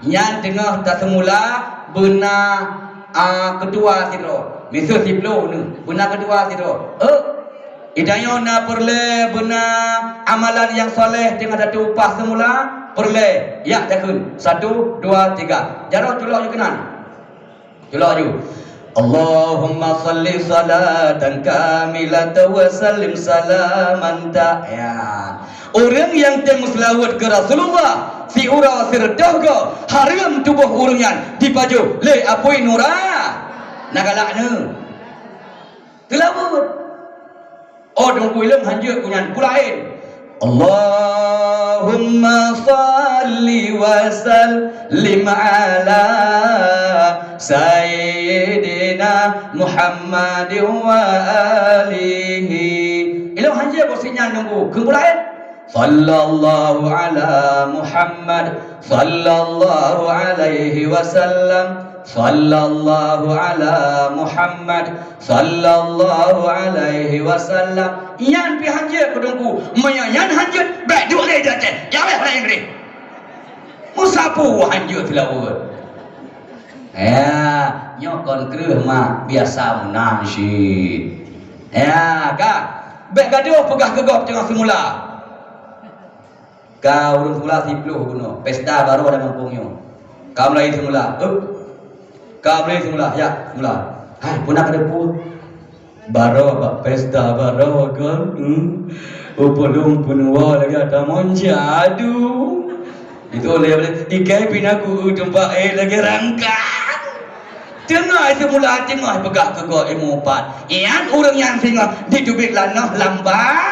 Nyan teungoh taseumula beuna, a, keudua sidroe. Miseue siploh nyoe, beuna keudua sidroe. Eh, Di tanyoe na peureulée beuna amalan nyang saleh teungoh tatupeue seumula, peureulée. Yak takheun, satu, dua, tiga. Jaroe culok ju keunan. Culok ju. Allahumma shalli shalatan kamilatan wa sallim salaman ta-, ya. Ureuëng nyang tem meuseulaweuet keu Rasulullah, siuroe sireutôh goe, hareuem tuboh ureuëng nyan jipajoh lé apui nura. Na galak nyoe. Teulaweuet. Oh, teungku ileuem hanjeuet keu nyan, peue laén. Allahumma shalli wa sallim ala sayyidina Muhammadin wa alihi. Ileuem hanjeuet keu si nyan teungku, keu peue laén. Sallallahu ala Muhammad, sallallahu alaihi wasallam, sallallahu ala Muhammad, sallallahu alaihi wasallam. Nyan pih hanjeuet keu teungku. Meunyoe nyan hanjeuet, bék duek lé di Aceh. Ya wéh, orang Inggris. Meusapeue hanjeuet seulaweuet. Ya, nyoe kon kreueh mak biasa meunan cit. Ya, ka. Bék gadoh peugah keu gob teungoh seumula. Ka ureuëng seumula siploh bunoe, pesta baroe lam gampông nyoe. Ka mulai seumula, eh. Ka mulai seumula, ya, seumula. Hai, peue na ka teupeu? Baroe bak pesta baroe kon. Hmm. Upulung peunuwa lagée ata monja. Aduh. Itu oleh, oleh ikai pina ku teumpat eh lagée rangka. Teungoh seumula teungoh peugah keu gob ilmu pat. Nyan ureuëng nyan singoh jiteubiet lanoh lam ba,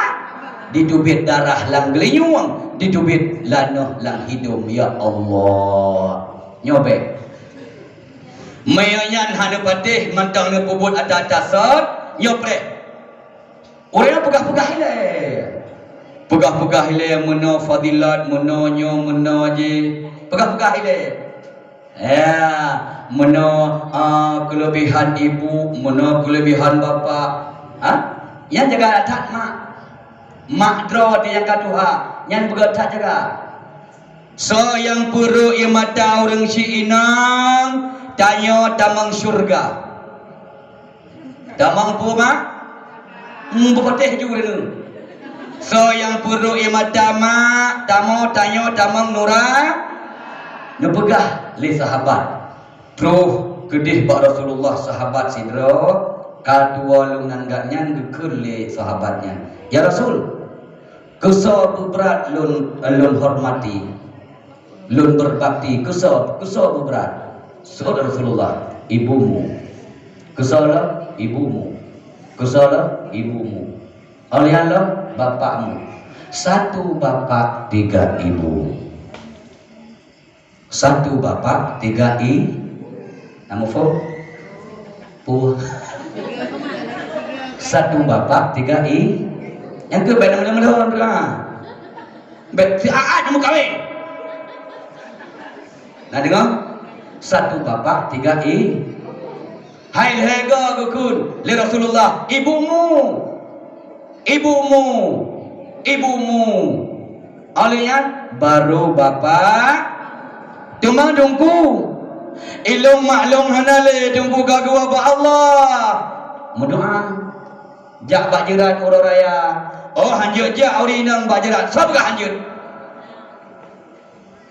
jiteubiet darah lam geulinyueng, jiteubiet lanoh lam hidom. Ya Allah. Nyoe bék. Meunyoe nyan hana patéh mantong neupeubuet ata-ata sot, nyoe preh. Ureuëng peugah-peugah ilée. Peugah-peugah ilée meunoe fadilat, meunoe nyoe, meunoe jih. Peugah-peugah ilée. Ya, meunoe, a, keulebihan ibu, meunoe keulebihan bapak. Ha? Nyan jaga that mak. Mak droe teuh nyang ka tuha, nyan beugét that jaga. Soe nyang peurok ie mata ureuëng syiek inong, tanyoe tamong syeuruga. Tamong peue, mak? Hmm, beupatéh ju deungoe. Soe nyang peurok ie mata mak, tamoe tanyoe tamong nura-, neupeugah lé sahabat. Troh keudeh bak Rasulullah sahabat sidroe, ka tuwoe lôn nanggat nyan geukheun lé sahabat nyan, "Ya Rasul, keusoe beubrat lôn, lôn hormati, lôn beubakti, keusoe, keusoe beubrat?" Seuôt Rasulullah, "Ibumu." "Keusoe lom?" "Ibumu." "Keusoe lom?" "Ibumu." "Oh lheueh nyan lom?" "Bapakmu." Satu bapak, tiga ibu. Satu bapak, tiga i-, na muphom? Pu-, satu bapak, tiga i-, nyang keu bék na meulon-meulon tu ha. Bék si Aat meukawen. Na deungoe? Satu bapak, tiga i-, Hai lhée goe geukheun lé Rasulullah, "Ibumu, ibumu, ibumu." Óh lheueh nyan, baru bapak, teuma teungku. Ilôn maklum hana lé teungku ka geuwoe bak Allah. Meudoá. Jak bak jeurat uroe raya. Oh, hanjeuet jak ureuëng inong bak jeurat. Soe peugah hanjeuet?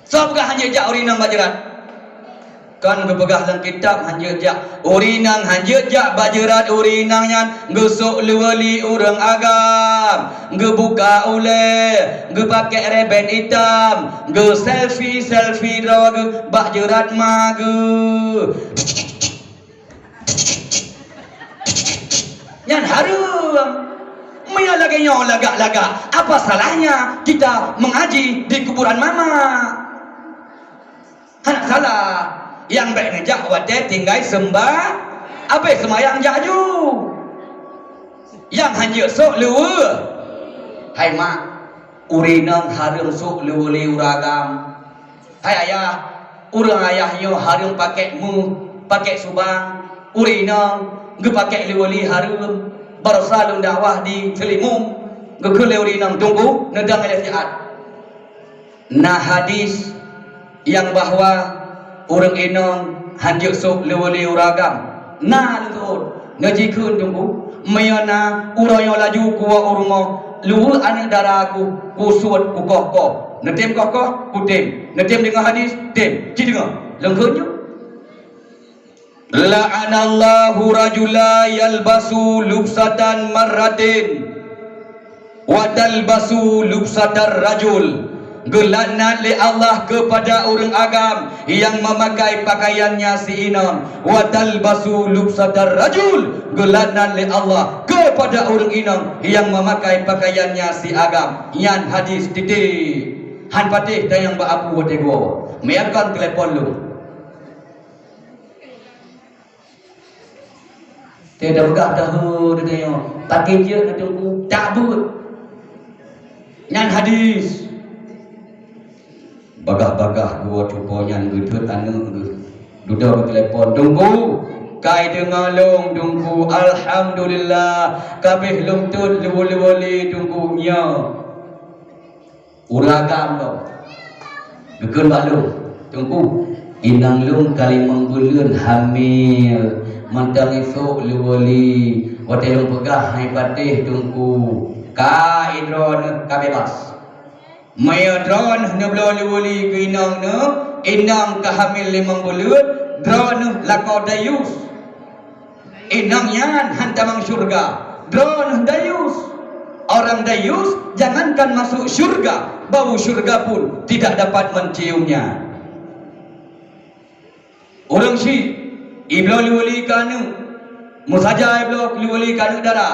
Soe peugah hanjeuet jak ureuëng inong bak jeurat? Kan geupeugah lam kitab hanjeuet jak. Ureueng inong hanjeuet jak bak jeurat ureueng inong nyan geusok leuwali ureueng agam, geubuka ulée, geupakée reben itam, geuselfie-selfie droe geuh bak jeurat ma geuh. Nyan hareuem. Meunyoe lagée nyoe lagak-lagak, apa salahnya kita mengaji di kuburan mama? Hana salah. Nyang bék neujak watée tinggai seumba-, abéh seumayang jak ju. Nyang hanjeuet sok leuwe. Hai mak, ureueng inong hareuem sok leuwe lé ureueng agam. Hai ayah, ureueng ayah nyoe hareuem pakék meuh, pakék subang, ureueng inong geupakée leuwali hareuem, barosa lôn dakwah di Seulimum, geukheun lé ureueng inong, "Teungku, neudong lé siat." Na hadis nyang bahwa ureueng inong hanjeuet sok leuwali ureueng agam. Na lôn seuôt. Neujikheun Teungku, meunyoe na uroe nyoe laju kuwoe u rumoh, leuweueh aneuk dara ku, kusuet, kukoh-koh. Neutem koh-koh? Kutem. Neutem deungoe hadis? Tem. Ci deungoe. Lôn kheun nyoe. La'anallahu rajula yalbasu lubsatan marratin wa talbasu lubsatar rajul. Geulaknat lé Allah keupada ureueng agam nyang meumakai pakaiannya si inong, wa talbasu lubsatar rajul, geulaknat lé Allah keupada ureueng inong nyang meumakai pakaiannya si agam. Nyan hadis titik. Han patéh tanyong bak Abu watée geuwoe. Meuiakan telepon lôn. Teuh tapeugah tahu teuh nyoe, pakai jeuet na Teungku, tak buet. Nyan hadis. Bagah-bagah geuwoe cupo nyan geuthot aneuk geuh. Dudoe geutelepon, "Teungku, kai deungoe lôn, Teungku. Alhamdulillah, ka abéh lôn thot leuwali-wali, Teungku, nyoe." Ureueng agam lom. Geukheun bak lôn, "Teungku, inong lôn ka limong buleuen hamil, mantong isok leuwali, watée lôn peugah hai patéh Teungku." Ka, i droeneuh ka bebas. Meunyoe droeneuh neubloe leuwali keu inong neuh, inong ka hamil limong buleuen, droeneuh lakoe dayus. Inong nyan han tamong syurga. Droeneuh dayus. Orang dayus jangankan masuk syurga, bau syurga pun tidak dapat menciumnya. Ureueng syiek, ibloe leuwali keu aneuk. Meusaja ibloe leuwali keu aneuk dara.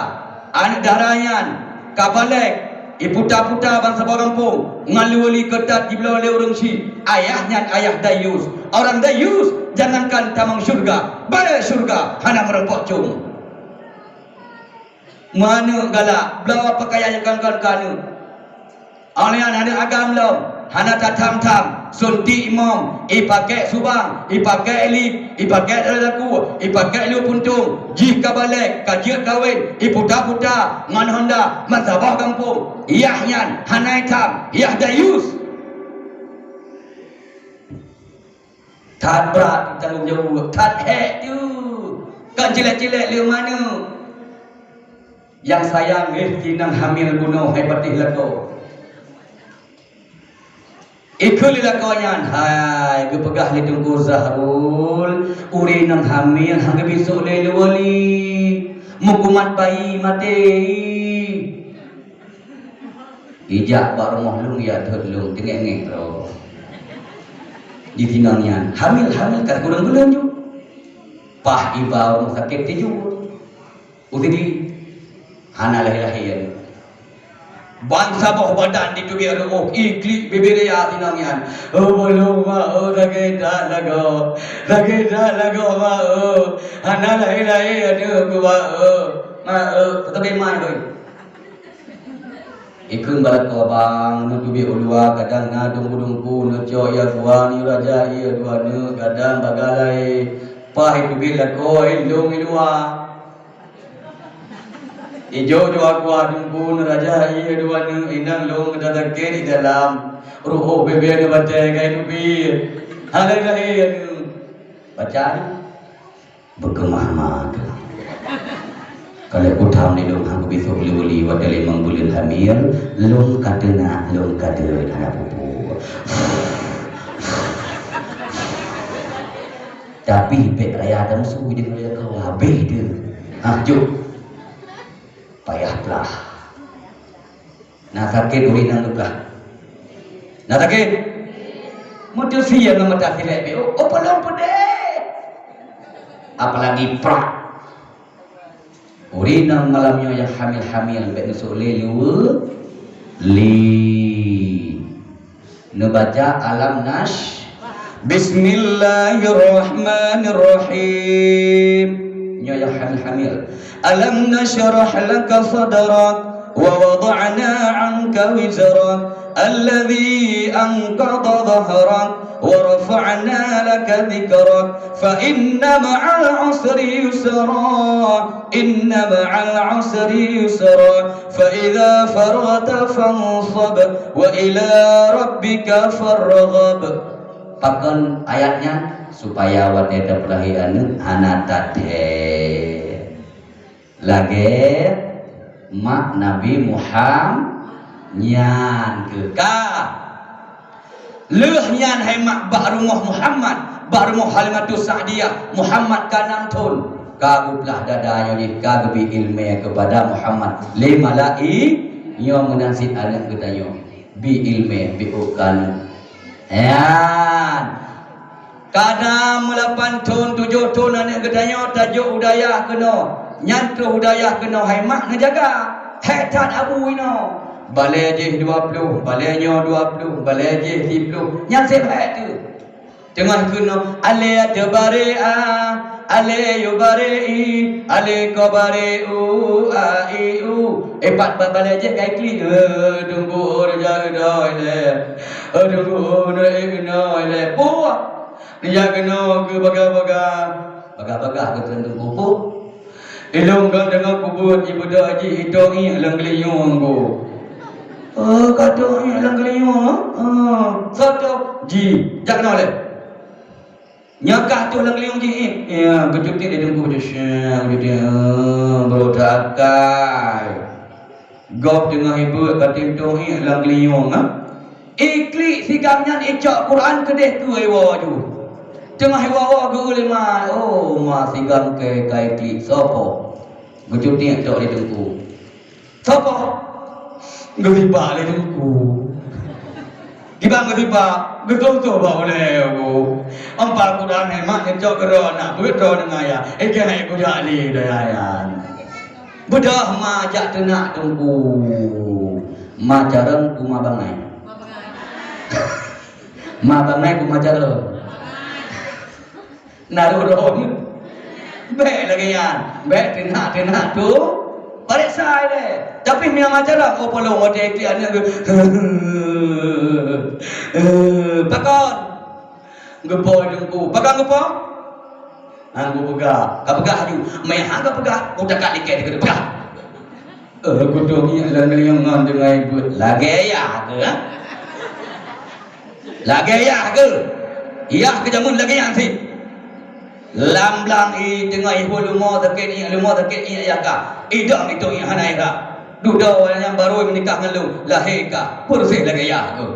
Aneuk dara nyan ka balek, iputa-puta bansaboh gampông, ngon leuwali keutat jibloe lé ureueng syiek. Ayah nyan ayah dayus. Orang dayus, jangankan tamong syurga, balek syurga hana meurumpok com. Meuaneuk galak, bloe peukayan nyang kon-kon keu aneuk. Óh lheueh nyan aneuk agam lom, hana tatham-tham, suntik imong, ipakék subang, ipakék lip, ipakék dara laku, ipakék lue puntông, jih ka balek, ka jeuet kawén, iputa-puta ngon honda meusaboh gampông. Yah nyan hana itham, yah dayus. That brat tanggông jaweueb, that hék teuh. Kon cilek-cilek lé meuaneuk. Nyang sayang, eh, inong hamil bunoe hai patéh lakoe. Ikheun lé lakoe nyan, hai, geupeugah lé Teungku Zahrul, ureueng inong hamil han geubisok lé leuwali. Meukumat bayi maté. Ijak bak rumoh lôn, ya thot lôn, teungék-ngék droe. Di sinan nyan, hamil, hamil ka kureueng buleuen ju. Paih iba rumoh sakét tijôh. Usidi, hana lahé-lahé. Bansaboh badan jiteubiet rumoh, iklik bibir ya sinan nyan. Oh, bôh lôn, ma, oh, sakét that lagoe. Sakét that lagoe, ma, oh. Hana lahé-lahé aneuk ku, ma, oh. Ma, oh. Teubiet mai, oi. Ikheun bak lakoe, bang, neuteubiet u luwa, kadang na dungku-dungku, neucok ia dua, neuraja ia dua neuk, kadang bagai laén. Paih iteubiet lakoe, ilong i luwa. Ijok dua kuah dungku, neuraja ia dua neuk, inong lôn meuda sakét di dalam. Ruoh bebe neubatée kai teubiet. Hana lahé aneuk. Baca ni. Beukeumah ma keuh. Kalau kutam di lôn hang kubisoh uli-uli watée limong buleuen hamil, lôn ka teunak, lôn ka deuet hana pupu. Tapi bèk raya tamusu deungon raya kawa, habéh teuh. Hah, jok. Payah plah. Na sakét ureueng inong teuh plah. Na sakét? Meuteusie ngon mata silek bèk. Oh, oh, palong peudeh. Apalagi prak. Ureueng inong malam nyoe nyang hamil-hamil bèk neusok lé liweue lé. Neubaca alam nasy-, Bismillahirrahmanirrahim. Nyoe nyang hamil-hamil. Alam nasyrah laka sadrak wa wada'na 'anka wizrak. Alladzi anqadha dhahrak wa rafa'na laka dzikrak, fa inna ma'al 'usri yusra, inna ma'al 'usri yusra, fa idza faraghta fanshab, wa ila rabbika farghab. Pakon ayat nyan? Supaya watèe tapeulahé aneuk hana tathèe. Lagèe mak Nabi Muham-, nyan keuh ka. Lheueh nyan hai mak bak rumoh Muhammad, bak rumoh Halimatus Sa'diyah, Muhammad ka nam thon, ka geuplah dada nyoe jih, ka geubri ileumèe keupada Muhammad. Lé malai-, nyoe meunan cit aneuk geutanyoe. Bi ileumèe, bi ôk keu aneuk. Nyan. Ka na meulapan thon, tujoh thon aneuk geutanyoe tajok u dayah keunoe. Nyan troh u dayah keunoe hai mak neujaga. Hék that abu inoe. Balèe jih dua ploh, balèe nyoe dua ploh, balèe jih siploh. Nyan sép hék teuh. Teungoh keunoe, alèe teubarèe a, alèe yue barèe i, alèe ko barèe u, a, i, u. Eh, pat ba-, balèe jih ka iklik. Eh, teungku, oh, neujaga doi lé. Eh, teungku, oh, neuék keunoe lé. Puah. Neujak keunoe keu bagah-bagah. Bagah-bagah keu teungku puh. Ilôn ka deungoe kubuet ibeudôh jih itôk iék lam geulinyueng ku. Oh, ka tôk iék lam geulinyueng, ha? Ah, soe tôk? Jih. Jak keunoe lé. Nyoe kah tôh lam geulinyueng jih iék. Ya, geucutik lé teungku, geucutik. Ah, geucutik. Ah, baru takai. Gob teungoh ibeuet ka teuntông iék lam geulinyueng, ha? Iklik sigam nyan icok Quran keudeh keu iwoe ju. Teungoh iwoe geu lé ma, oh, ma sigam keu ka iklik soe po? Geucutik tok lé teungku. Soe po? Geusipak lé teungku. Kiban geusipak, geusoh-soh bak ulèe, Bu. Ampa Quran hai mak nyeucok keudroe na beuet droe deungon ayah. Eh, keuhai budak lé daya nyan. Beudôh ma jak teunak teungku. Ma carông peue ma bangai? Ma bangai peue ma carông? Na roh-roh. Bèk lagèe nyan. Bèk teunak-teunak tu. Pareksa ilèe. Tapi meunyo ma carông, oh, polong watèe iklik aneuk geuh. Pakon? Geupo teungku. Pakon geupo? Han kupeugah. Kapeugah laju. Meuhán kapeugah, kutakat likèe teukeudeuh. Peugah. Eh, kutông iék lam geulinyueng ngon teungoh ibeuet. Lagèe yah keuh, ha? Lagèe yah keuh. Yah keuh jameun lagèe nyan cit. Lam blang i teungoh ihue leumo sakét iék, leumo sakét iék yah ka. Idong itông iék hana irab. Dudoe nyang barô meunikah ngon lôn, lahé ka. Peureuséh lagèe yah keuh.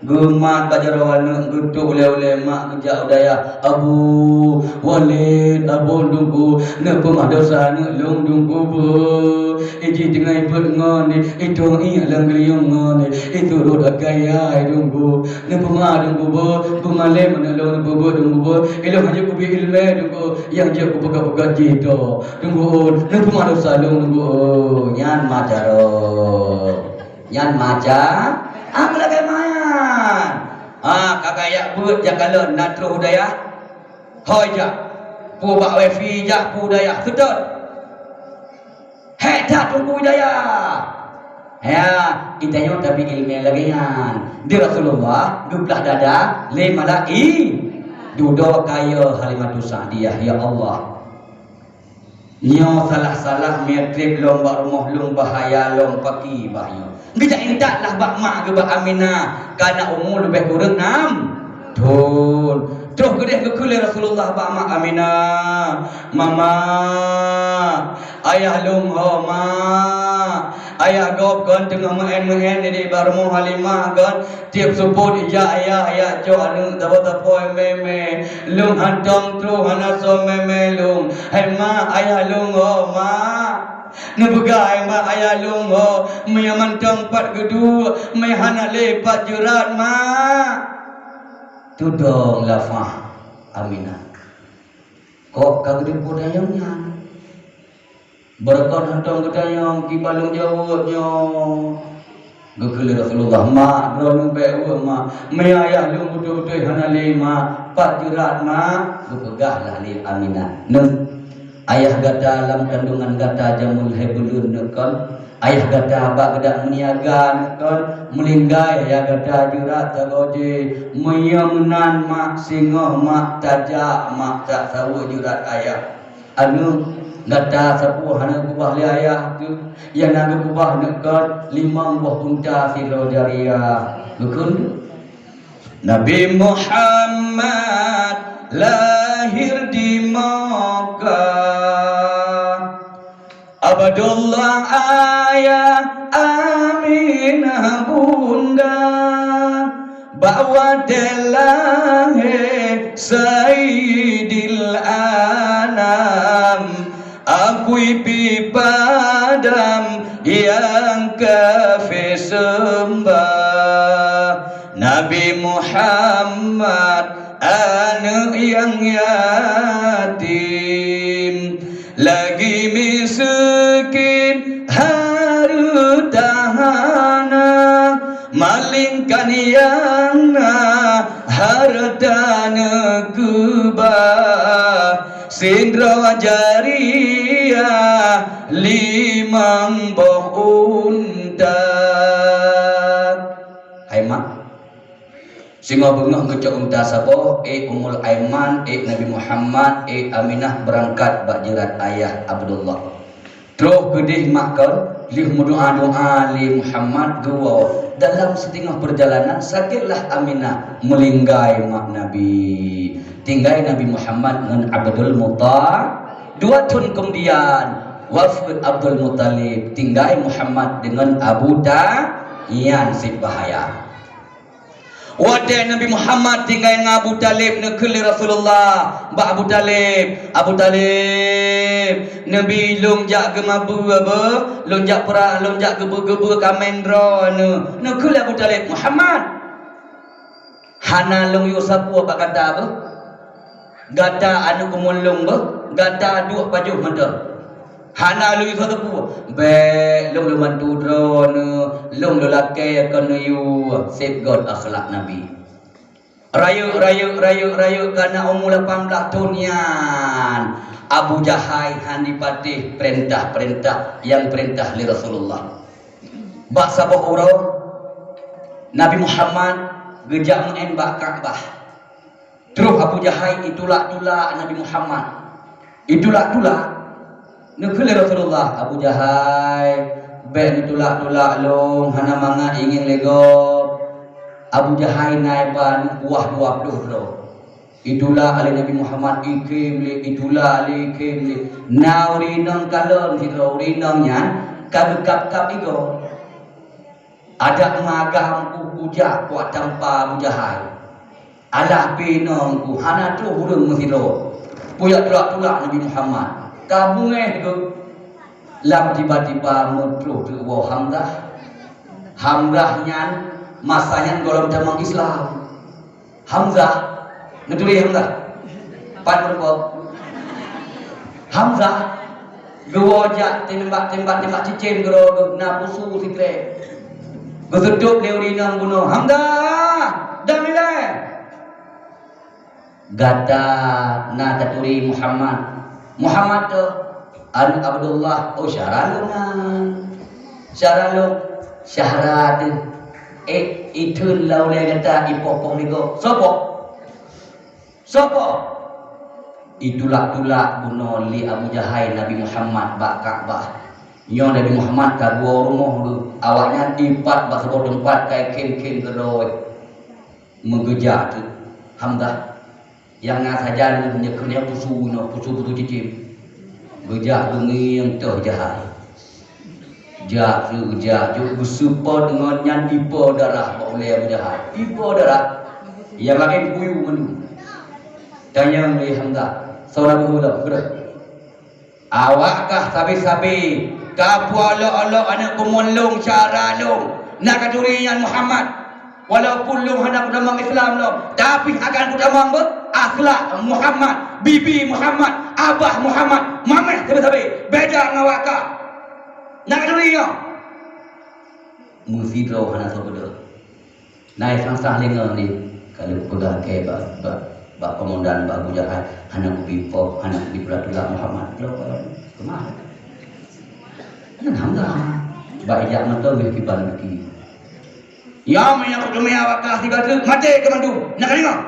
Geumat bak jaroe aneuk, geutôk ulèe-ulèe mak geujak u dayah. Abu Walid, Abu Teungku, neupeumah desya aneuk lôn Teungku beuh. Ijih teungoh ibeuet ngon, itông iék lam geulinyueng ngon, isurot akai yah Teungku. Neupeumah Teungku beuh, peumalém aneuk lôn neupeubuet Teungku beuh. Ilôn hanjeuet kubi ileumèe Teungku, nyang jeuet kupeugah-peugah jih to. Teungku, neupeumah desya lôn Teungku. Nyan ma jaroe. Nyan ma ca-, ah, meulagèe manyan. Ah, ka kajak beuet jak kalon na troh u dayah. Hôi jak. Peue bak wifi jak peue u dayah. Seutôt. Hék that teungku u dayah. Ya, geutanyoe tabi ileumèe lagèe nyan. Di Rasulullah geuplah dada lé malai-, dudoe kayèe Halimatus Sa'diyah, ya Allah. Nyoe salah-salah meutrik lom bak rumoh lôn bahaya lom paki bah nyoe. Geujak intat lah bak mak geuh bak Aminah, ka na umu leubeh kureueng nam thon. Troh keudeh geukheun lé Rasulullah bak mak Aminah, "Mama, ayah lôn ho, Ma." Ayah gob kon teungoh meu'en-meu'en di bak rumoh Halimah kon, tiep seupôt ijak ayah, ayah cok aneuk sapo-sapo mè-mè. Lôn hantom troh hana soe mè-mè lôn. Hai mak, ayah lôn ho, mak. Neupeugah hai mak, ayah lôn ho, meunyoe mantong pat geuduek, meuhana lé pat jeurat, mak. Tudong lafah Aminah. Kok ka geudeuh peue tanyong nyan? Beureukat hantom geutanyong, kiban lôn jaweueb nyoe. Geukheun lé Rasulullah, "Mak, droeneuh bèk weueb, Mak. Meunyoe ayah lôn beutôi-beutôi hana lé, Mak, pat jeurat, Mak?" Geupeugah lah lé Aminah, "Neuk, ayah gata lam kandungan gata jameun lhèe buleuen neuk kon. Ayah gata bak geudak meuniaga neuk kon. Meulinggai ayah gata jeurat sagoe jih. Meunyoe meunan, Mak, singoh, Mak, tajak, Mak, tasaweue jeurat ayah." Aneuk, gata sapeue hana geukubah lé ayah teuh, nyang na geukubah neuk kon limong boh unta sidroe jariah. Geukheun, Nabi Muhammad lahir di Makkah. Abdullah ayah, Aminah bunda, bak watèe lahé Saidil Anam, apui pih padam nyang kafé seumbah. Nabi Muhammad aneuk nyang yatim, lagi miskin hareuta hana, malingkan nyang na hareuta neukeubah, sidroe jariah limong boh unta. Hai mak, singoh beungoh geucok unta saboh, ék Ummul Aiman, ék Nabi Muhammad, ék Aminah beurangkat bak jeurat ayah Abdullah. Troh keudéh mak kon, lheueh meudoa-doa lé Muhammad geuwoe. Dalam siteungoh peurjalanan, sakét lah Aminah, meulinggai mak Nabi. Tinggai Nabi Muhammad ngon Abdul Muttalib. Dua thon keumudian, wafeuet Abdul Muttalib, tinggai Muhammad deungon Abu Ta-, nyan cit bahaya. Watèe Nabi Muhammad tinggai ngon Abu Thalib, neukheun lé Rasulullah bak Abu Thalib, "Abu Thalib, neubi lôn jak geumabeue beuh, lôn jak peurang, lôn jak geubeue-geubeue kaméng droeneuh." Neukheun lé Abu Thalib, "Muhammad, hana lôn yue sapeue bak gata beuh. Gata aneuk keumuen lôn beuh, gata duek pajoh mantong. Hana lôn yue sapeue. Bèk lôn, lôn bantu droeneuh, lôn, lôn lakèe kon neuyue." Seb göt akhlak Nabi. Rayeuk, rayeuk, rayeuk, rayeuk, ka na umu lapan blaih thon nyan, Abu Jahai hana jipatéh peurintah-peurintah nyang peurintah lé Rasulullah. Bak saboh uroe, Nabi Muhammad geujak meu'én bak Ka'bah. Troh Abu Jahai itulak-tulak Nabi Muhammad. Itulak-tulak. Neukheun lé Rasulullah, "Abu Jahai, bèk neutulak-tulak lôn, hana mangat ingieng lé gob." Abu Jahai na ié ban buah dua ploh droe. Itulak lé Nabi Muhammad, ikhém lé, itulak lé, ikhém lé. Na ureueng inong kalon sidroe, ureueng inong nyan ka geukab-kab igoe. Adak magam u-, ujak kuat tampa Abu Jahai. Alah pi inong ku hana troh ureueng meusidroe. Puyah tulak-tulak Nabi Muhammad. Ka beungéh geuh. Lam tiba-tiba meutroh teuk woe Hamzah. Hamzah nyan masa nyan gohlom tamong Islam. Hamzah, neuturi Hamzah? Pat meurumpok. Hamzah geuwoe jak teumbak-teumbak, teumbak cicém keudroe geuh na pusu sikrek. Geuseutôb lé ureueng inong bunoe, "Hamzah, dam ilèe! Gata na taturi Muhammad." "Muhammad toh?" "Aneuk Abdullah." "Oh, syara lôn nyan. Syara lôn." "Syara teuh. Ék, itheun lam ulèe gata ipoh-poh lé gob." "Soe poh? Soe poh?" Itulak-tulak bunoe lé Abu Jahai Nabi Muhammad bak Ka'bah. Nyoe Nabi Muhammad ka geuwoe rumoh geuh. Awaknyan ipat bak saboh teumpat ka ikhém-khém keudroe. Meugeujak teuk Hamzah. Nyang na sajan nyoe keuneuk pusu inoe, pusu-pusu cicém. Geujak geungieng toh Jahai. Jak, jak, jok geuseupôt ngon nyan ipo darah bak ulée Abu Jahal. Ipo darah. Nyang laén kuyue mandum. Tanyong lé Hamzah, "Soe na beuhu lom?" Kreueh. "Awak kah sabe-sabe, ka pulo-lo aneuk keumuen lôn, syedara lôn, na katuri nyan Muhammad. Walaupun lôn hana kutamong Islam lom, tapi akan kutamong beu akhlak Muhammad, bibi Muhammad, abah Muhammad, mameh sabe-sabe, beda ngon awak kah. Na katuri nyoe." Meusidroe hana soe beudôh. Na nyang sang-sang deungoe ni, ka lheueh peugah keu bak, bak, bak komandan, bak Abu Jahal, hana kubi poh, hana kubi peuraturan Muhammad. Lôn keuman. Nyan Hamzah. Bak ijak mantong lheueh kiban beuki. "Ya, meunyoe kuteumé awak kah sibateue, maté keu mandum. Na kadeungoe?"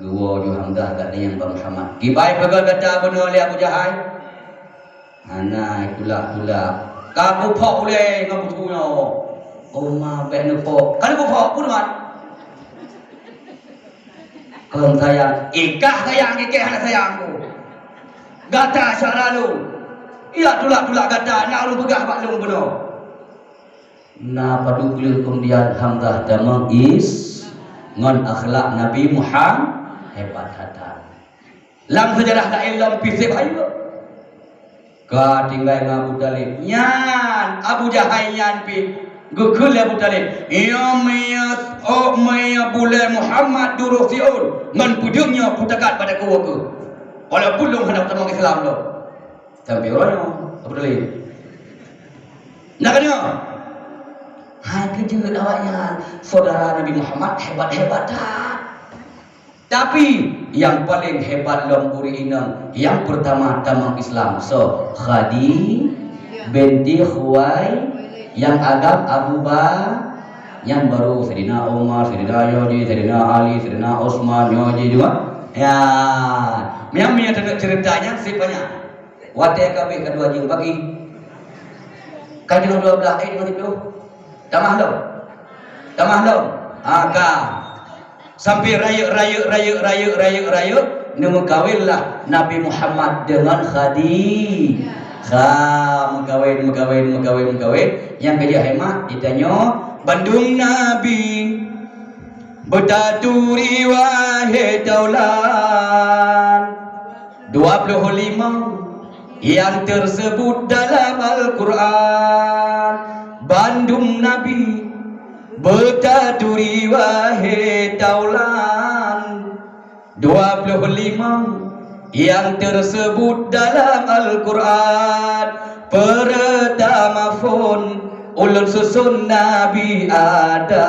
Geuwoe ju Hamzah gata nyang bak Muhammad. "Kiban peugah gata bunoe lé Abu Jahal?" "Hana tulak-tulak. Ka kuphok ulée ngon buku nyoe." "Oh ma, bék neuphok." "Ka neuphok, peue teuma?" "Kon sayang." "Ikah sayang, ikah hana sayang ku. Gata syedara lôn. Ya tulak-tulak gata, na ulôn peugah bak lôn bunoe." Na padub gleh keumudian Hamzah tamong is ngon akhlak Nabi Muhammad, hebat that. Lam seujarah laén lom pih seb hayeue. Ka tinggai ngon Abu Thalib. Nyan Abu Jahal nyan pih geukheun lé Abu Thalib, "Nyoe meunyoe, oh, meunyoe bulée Muhammad duroh siôn, ngon peudeueng nyoe kutakat bak daku keuh. Walaupun lôn hana tamong Islam lom." Sampai uroe nyoe, Abu Thalib. Na kadeungoe? Hai keujeuet awaknyan, syedara Nabi Muhammad hebat-hebat that. Tapi, nyang paleng hebat lom ureueng inong, nyang peurtama tamong Islam, soe? Khadi-, binti Khuwai-, nyang agam Abu Ba-, nyan baru Saidina Umar, Saidina nyoe jih, Saidina Ali, Saidina Utsman, nyoe jih juga. Ya, nyang meunyoe taneuk ceurita nyan seb banyak. Watée ka abéh ka dua jeuem pagi. Ka jeuem dua blaih, eh, dua siplôh. Tamah lom. Tamah lom. Ha, ka. Sampai rayeuk, rayeuk, neumeukawenlah Nabi Muhammad deungon Khadi-, kha, meukawen, meukawen, meukawen, meukawen. Nyang keujeuet hai mak, geutanyoe, bandum nabi beutaturi wahé taulan. Dua ploh limong nyang teuseubut dalam Al-Qur'an, bandum nabi beutaturi wahé taulan. Dua ploh limong nyang teuseubut dalam Al-Qur'an, peurtama phon ulôn suson Nabi Adam,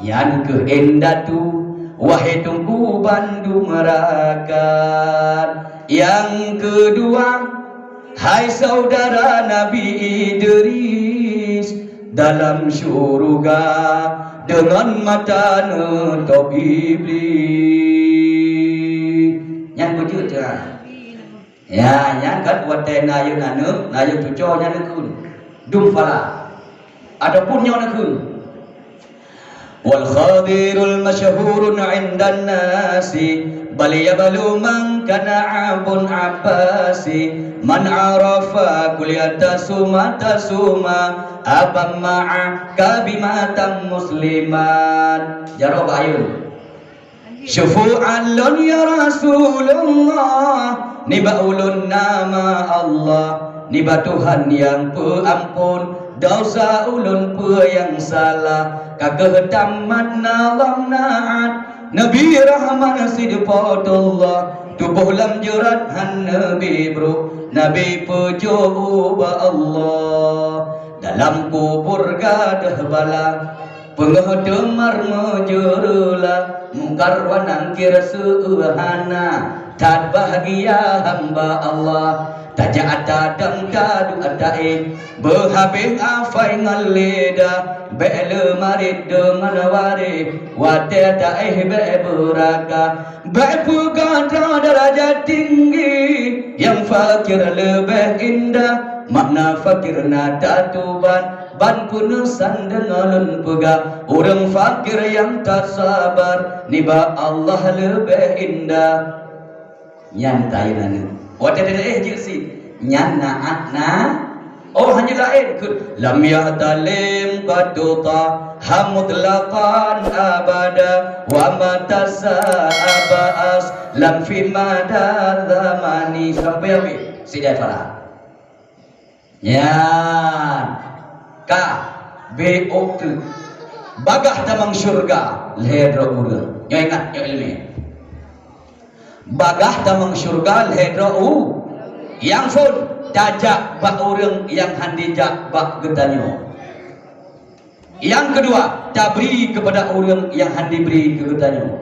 nyan keuh indatu, wahé teungku bandum rakan. Nyang keudua, hai syedara Nabi Idris, dalam syuruga deungon mata neutôb Iblih. Nyan beujeuet, ya. Ya, nyan kan watée na yôh aneuk, na yôh cucoe nyan neukheun. Dum phala. Ataupun nyoe neukheun. Wal khadirul masyhurun 'indan nasi, bal yablu man kana abun abbasi, man arafa kulliyata suma tasuma, abam ma'a kabimatan musliman. Jaroe bak ayun. Syafa'at lôn ya Rasulullah, nibak ulôn nama Allah, nibak Tuhan nyang peuampôn desya ulôn peue nyang salah, ka keuh tamat na lom naat Nabi Rahman Sidfatullah, tuboh lam jeurat han neubi brôk, Nabi peujôk ubak Allah, dalam kubur gadôh bala. Peungeuh teumar meujeureulah, Mungkar wa Nakir seuhana, that bahgia hamba Allah. Tajak ata dam taduek taéh, beuhabéh afai ngon lidah, bék leumarit deungon waréh, watée taéh bék beuraka. Bék peugah droe darajat tinggi, nyang fakir leubeh indah, makna fakir na tatuban. Ban peuneusan deungoe lôn peugah, ureuëng fakir nyang that sabar, nibak Allah leubeh indah. Nyan tayeue aneuk. Watée teuéh jeuet sit, nyan naat na, Oh, hana laén keu lam yahtalim qattu taha mutlaqan abada wa mata sa'a ba'as lam fi mada zamani. Sampai habis. Sijai salah. Nyan. Ka. Be ok tu. Bagah tamong syurga lhèe droe ureueng. Nyoe ingat, nyoe ileumèe. Bagah tamong syurga lhèe droe u-, nyang phôn tajak bak ureueng nyang hana jak bak geutanyoe. Nyang keudua, tabri keupada ureueng nyang hana bri keu geutanyoe.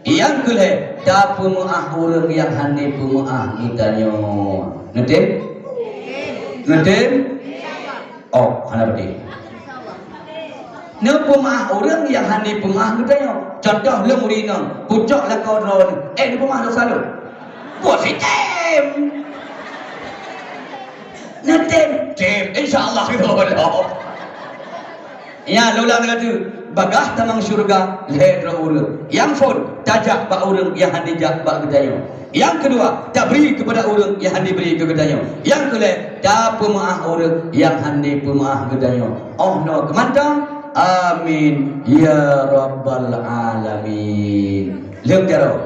Nyang keulhèe, tapeumeu'ah ureueng nyang hana peumeu'ah geutanyoe. Neutem? Neutem? Oh, hana beutôi. Neupeumeu'ah ureueng nyang hana peumeu'ah geutanyoe. Contoh lôn ureueng inong, kucok lakoe droeneuh, eh, neupeumeu'ah dosa lôn. Buet sitem. Neutem, tem, insya Allah. Ya, lôn ulang lagi. Bagah tamong syurga lhèe droe ureueng. Nyang phôn tajak bak ureueng nyang hana jak bak geutanyoe. Nyang keudua, tabri keupada ureueng nyang hana bri keu geutanyoe. Nyang keulhèe, tapeumeu'ah ureueng nyang hana peumeu'ah geutanyoe. Oh noe keumantong. Amin ya rabbal alamin. Lheueh jaroe.